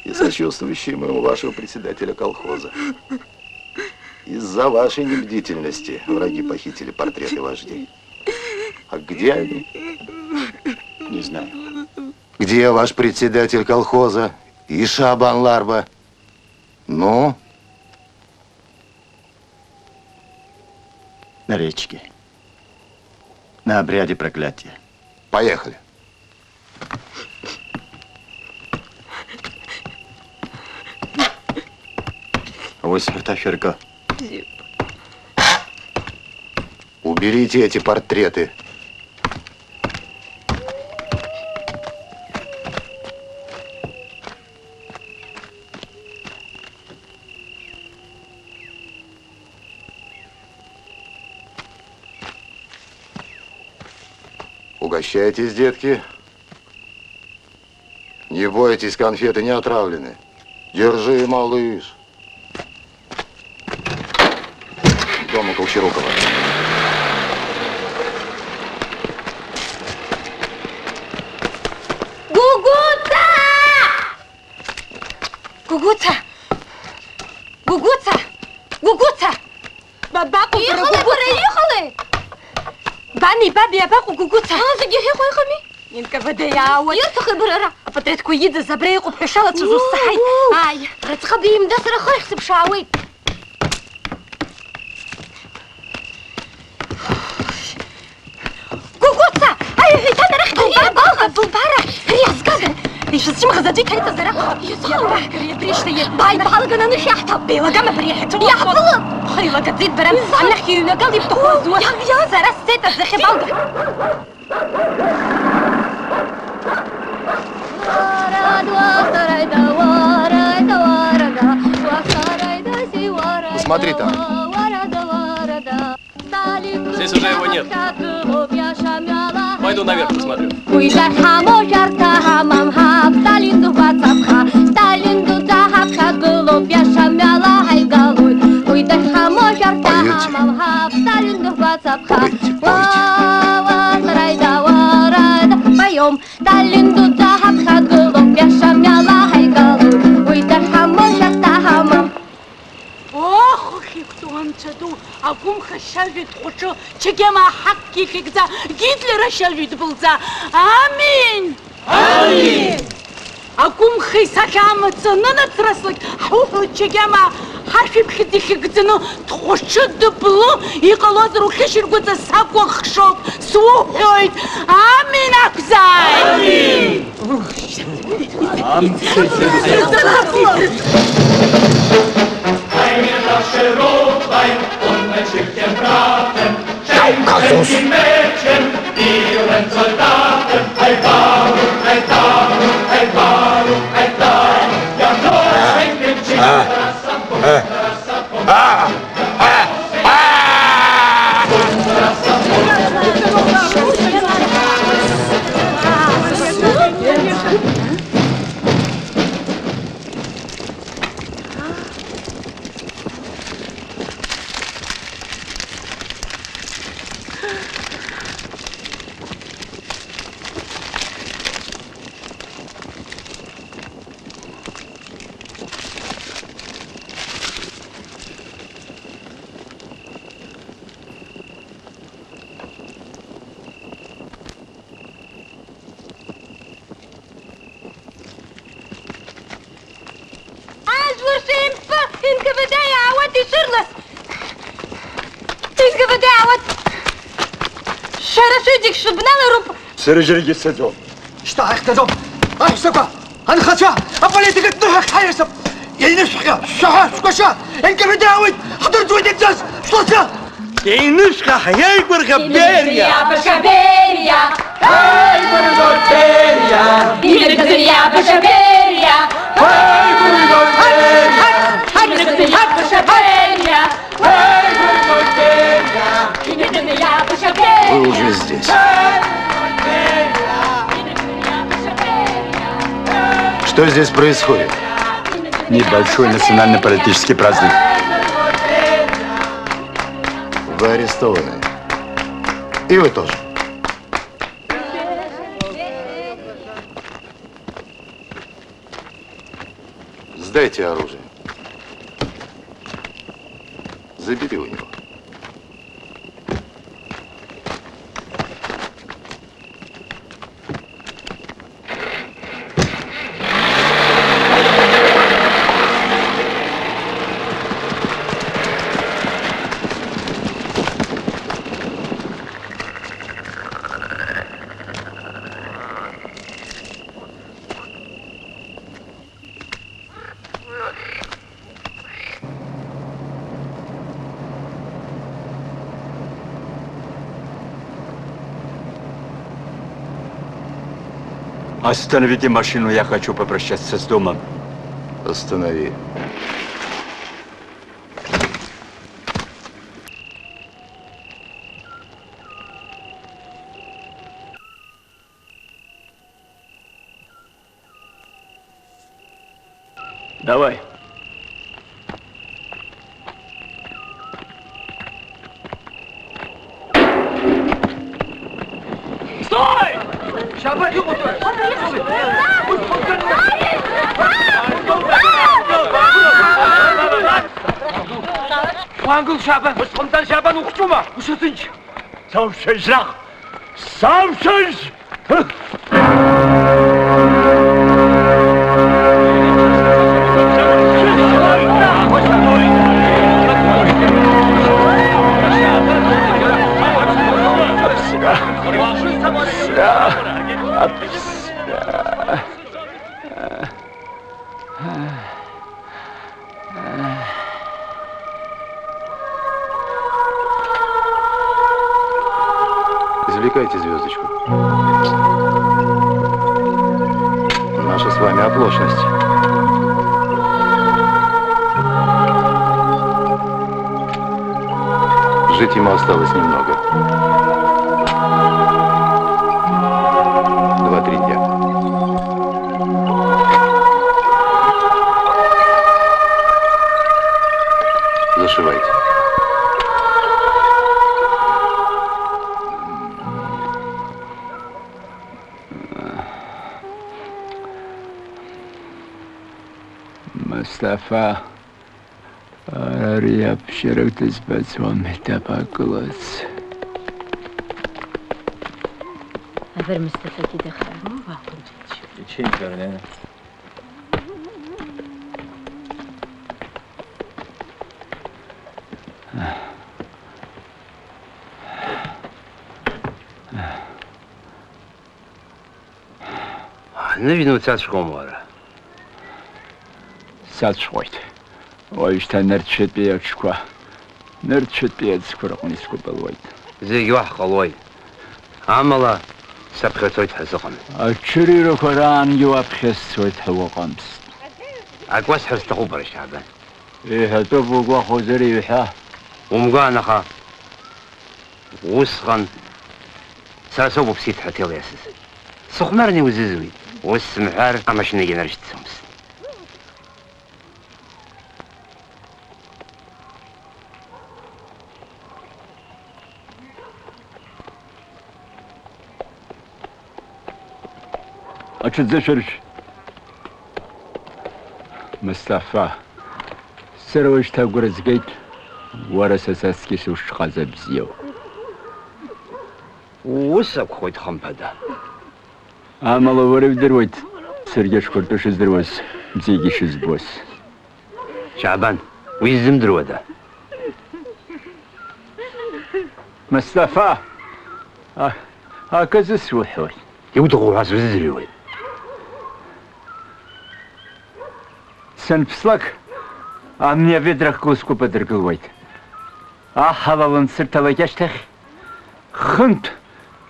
и сочувствующие моему вашего председателя колхоза. Из-за вашей небдительности враги похитили портреты вождей. А где они? Не знаю. Где ваш председатель колхоза? И Шабан Ларба? Ну? На речке. На обряде проклятия. Поехали. Уберите эти портреты. Угощайтесь, детки. Не бойтесь, конфеты не отравлены. Держи, малыш. Дома Колчарукова. Гугуца! Гугуца! Гугуца! Гугуца! Ба-, баҟоу бара, иҟалеи, Гугуца? Бара, иҟалеи? Бани, баби, абаҟоу Гугуца? Аа, зегьы иахьыҟоу иҟами? Н К В Д иаауеит. Ирҭахи бара ара? Апатреҭқәа идыз абра иҟоуп ҳәа шәалацәажәо саҳаит. Уу! Ааи, рыӡӷаб иимдасыр ахы ахьсыԥшаауеит. Гугуца! Аиҳәеит, анарахь дыҟоуп, баба, былбара, иазгада? Ишәызҿымӷыз аӡәы иҭаиҵазар акәхап. Иазгада? Иабаҳгари абри шьҭа иа-, бааит, бҳалаган анышә иаҳҭап. Беилагама абри иахьаҭоу? Иаҳԥылап! Хы, илагаӡеит бара, изакәи? Анахь иҩнагал ибҭаху азуа. Иа-, иа-, сара сцеит аӡахьы балга. Смотри там. Здесь уже его нет. Пойду наверх посмотрю. Поете, поете. Сталин дуӡӡа ҳаԥхьагылоуп, иаша мҩала ҳаигалоит, уи дарҳамоушәа даҳамам. Ох, хықәтәоу Анцәа ду, агәымха шьажәит дхәаҽы, чегема аҳақгьы ихьыгӡа, Гитлер ашьажәит дбылӡа. Амин! Амин! Агәымха исахьа амаҵ анынацраслак, ҳуҳәоит, чегема ҳашәиԥхьыӡ ихьыгӡаны, дхәаҽы дыблы, иҟалозар ухьышьаргәыҵа сакәыхшоуп, суҳәоит. Амин акәзааит! Амин! Кавказос. А, а, а, а, а. Ажәлар шеимпы, Н К В Д иаауеит ишырлас! Н К В Д иаауеит! Шәара шәҩыџьагь шәыбналароуп! Сара џьаргьы сцаӡом! Шьҭа ҳахьҭаӡом! Аҳәсақәа, анхацәа, аполитикатә ныҳәахь ҳаиасып! Ианышәхьа, шәаҳәа, шәкәашо, Н К В Д иаауеит, ҳдырӡуеит ибзаз, шәласы! Еинышәха ҳиеигәырӷьап Бериа! Иабаша Бериа! Ҳаигәырӷьоит Бериа! Инагӡариа баша Бериа! Ҳаигәырӷьоит Бериа! Инагӡариа баша Бериа! Ҳаигәырӷьоит Бериа! Инагӡариа баша Бериа! Вы уже здесь. Что здесь происходит? Небольшой национально-политический праздник. Вы арестованы. И вы тоже. Сдайте оружие. Забери у него. Остановите машину, я хочу попрощаться с домом. Останови. Давай. Стой! Шәангыл, Шьабан! Усҟәымҵан, Шьабан, ухәҷума? Ушәыҭынч! Сауцәажәах! Сауцәажә! Извлекайте звездочку. Наша с вами оплошность. Жить ему осталось немного. Два-три дня. Зашивайте. Мустафа. Ари абжьарак дызбаӡом, иҭабагылац. Абар Мыстафагьы дахар. Иҽеиқәыргыланы. Ныжәны уцаҵәҟьома уара? Саҵәҟьоит. Уажәшьҭа нырцәытәи аҽқәа, нырцәытәи аӡқәа рҟны искәабалуеит. Зегь уаҳа ҟалоит. Амала саԥхьаӡоит ҳәа сыҟам. Аҽырҩрақәа раангьы уаԥхьа сцоит ҳәа уҟамызт. Ак уасҳәар сҭахуп, бара, Шьабан. Иҳәатәуп угәахәуазар иҳәа. Умгәаан, аха усҟан сара соуп уԥсит ҳәа аҭел иасыз. Сыхәмарны иузызуит. Ус сымҳәар, амашьынагьы нарышьҭӡомызт. Аҽаӡышәыршә! Мыстафа, сара уажәшьҭа агәра згеит, уара са саҵкьыс ушшҟаз абзиоу. Ус акәхоит, хымԥада. Амала уара иудыруеит, саргьы аҽқәа ртәы шыздыруаз, бзиагьы ишызбоз. Шьабан, уи изымдыруада? Мыстафа, а-, акы азысуҳәоит. Иуҭаху ҳәа сузыӡырҩуеит. Санԥслак, амни аведрак лыскәыба дыргылуеит. Аҳ ала лымсырҭалак ашьҭахь, хынтә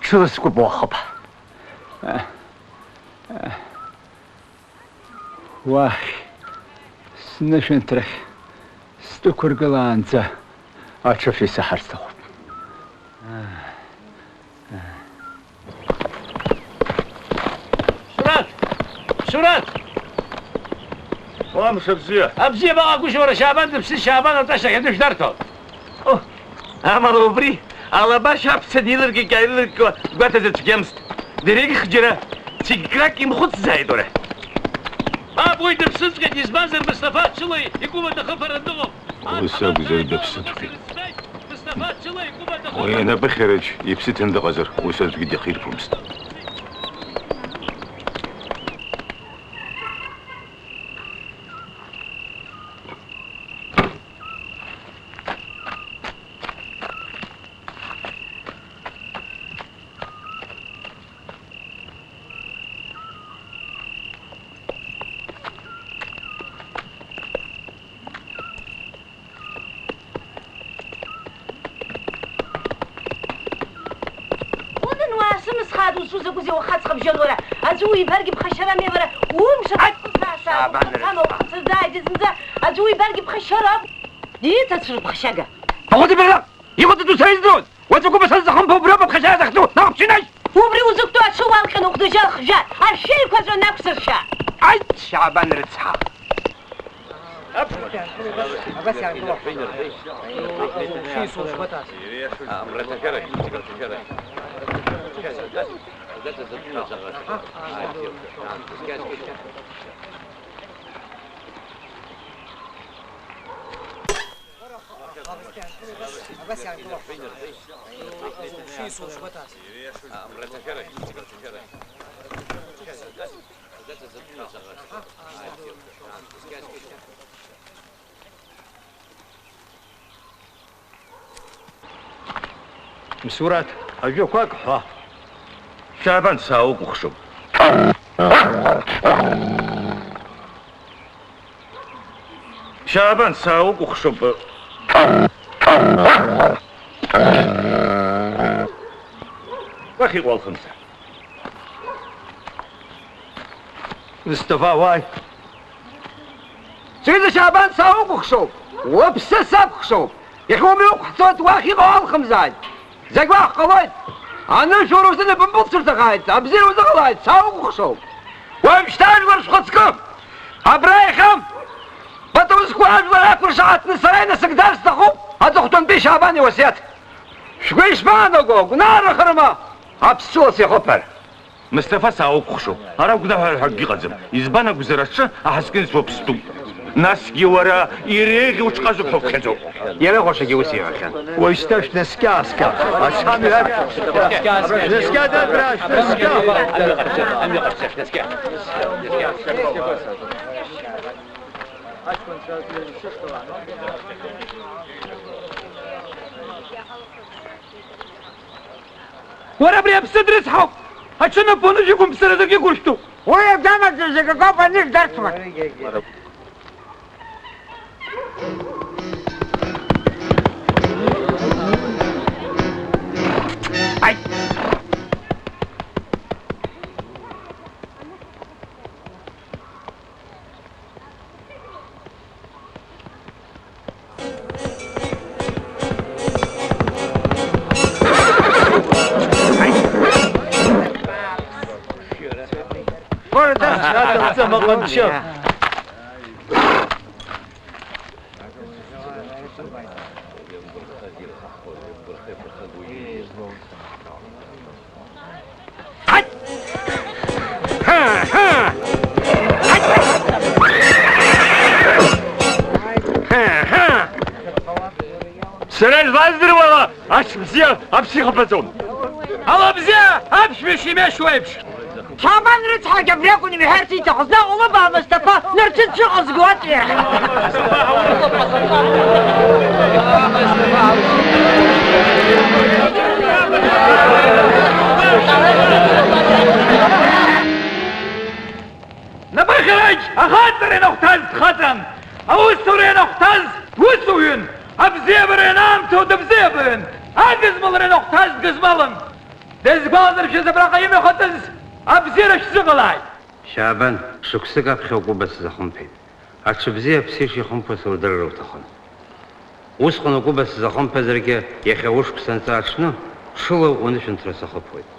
ҽыла скәыба уахыԥ. Уахь, снышәынҭрахь сдәықәыргылаанӡа аҽышәа исаҳар сҭахуп. Шьурак! Шьурак! Уа, мшыбзиа! Абзиа баҟагәышьа, уара, Шьаабан дыԥсит, Шьаабан аҵәашьҭахь адәы шәнарҭон. О, амала убри алабашьа аԥца дилыркьакьа-ааилыркьакьо гәаҭаӡа цәгьамызт. Дырҩегьых џьара цәгькрак имхәыцӡааит, уара. Мап, уи дыԥсыҵәҟьеит, избанзар, Мысҭафа ҽыла икәыба дахыԥаран дыҟоуп. Ус акәзар, дыԥсыҵәҟьеит. Уи анапыхьараҿ иԥсы ҭаны дыҟазар, ус аӡәгьы дахирԥомызт. Удын уаашымыз Ад, узу закәызеи уаха аҵхыбжьон уара? Аӡәы уибаргьы ԥхашьарами уара? Умш Ааит! Аԥсаа Шьаабан, саақәхама рыцҳа! Уахцаӡааит зынӡа? Аӡәы уибаргьы ԥхашьароуп! Дииҭацәыр ԥхашьага! Аҟәыҵ ибаргьы! Иҟаҵатәу сара издыруан! Уаҵәы гәыбасаз захымԥо убриоуп аԥхашьара захьӡу, наҟ бшәынажь! Убри узықәтәоу аҽы уалҟьаны ухәдаџьал хжәар, ашәеиқәаҵәа нақәсыршәа! Аит, Шьаабан рыцҳа! Мсураҭ, ажәақәак ҳәа. Шьаабан, саукәыхшоуп. Шьаабан, саукәыхшоуп. Уахь иҟоу алхымзар. Мыстафа, уааи. Сҩыза Шьаабан, саукәыхшоуп. Уаԥсы сакәыхшоуп. Иахьа умҩақәҳҵоит, уахь иҟоу алхымзааит. Зегь уахь ҟалоит. Анышә уара узын ибымбылцәырҵахааит, абзиара узыҟалааит, саукәыхшоуп. Уажәшьҭа ажәлар шәхаҵкы! Абра иахьа пату зқәу ажәлар ақәыршаҳаҭны сара инасыгӡар сҭахуп, аҵыхәтәантәи Шьаабан иуасиаҭ. Шәгәы ишԥаанаго, гәнаҳарахарыма, аԥсуа сихәыԥар? Мыстафа, саукәхшоуп. Ара гәнаҳа ҳәа акгьы ыҟаӡам. Избан акәзар, аҽы аҳаскьын суаԥстәуп. Насгьы уара иреиӷьу ҽҟазуп ҳәа уԥхьаӡоуп. Иара ӷәашагьы ус иҳәахьан. Уажәшьҭа шәнаскьа-ааскьа, ацәамҩа ашә-, шәнаскьа, дад, абра шәнаскьа. Уара абри аԥсы дрыцҳауп! Аҽы напы уанышәикәымԥсаразаргьы гәышәҭуп! Уи аӡанаҵы зегь акоуп анышә дарҭмыр. Ҳаит! Аҭаца маҟамчы. Ҳаит! Ҳа, ҳа! Ҳаит! Ҳа, ҳа! Сара излаздыруала, аҽ бзиа аԥсихабаӡом. Ала бзиа аԥшәмеишь имеишьуеиԥш! Ҳаман рыцҳагь абри акәын имҳәарц иҭахыз, наҟ улыбаа Мыстафа, нарцәы дшыҟазго аҵиаҳ. Напахьарагь ахаҵара ианахәҭаз дхаҵан, аусура ианахәҭаз усуҩын, абзиабара ианаамҭоу дыбзиабаҩын, агызмалра ианахәҭаз дгызмалын. Дызгәаланаршәаз абраҟа имҩахыҵыз абзиара шәзыҟалааит! Шьаабан, шықәсык аԥхьа укәыбас сзахымԥеит. Аҽыбзиа аԥсеиԥш ихымԥо сылдырыр уҭахын. Усҟан укәыбас сзахымԥазаргьы, иахьа ушықәс анҵы аҽны, ҽыла унышәынҭра сахыԥоит.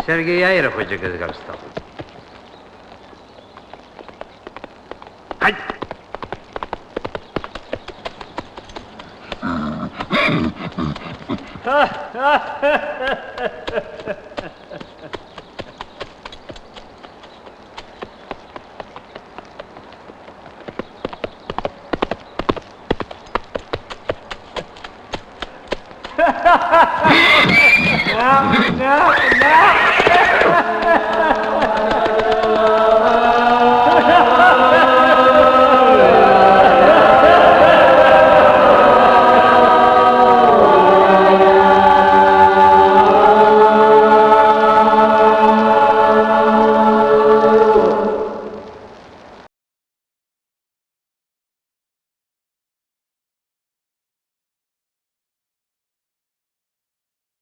Саргьы иааира хәыҷык азгар сҭахуп. Ҳаит!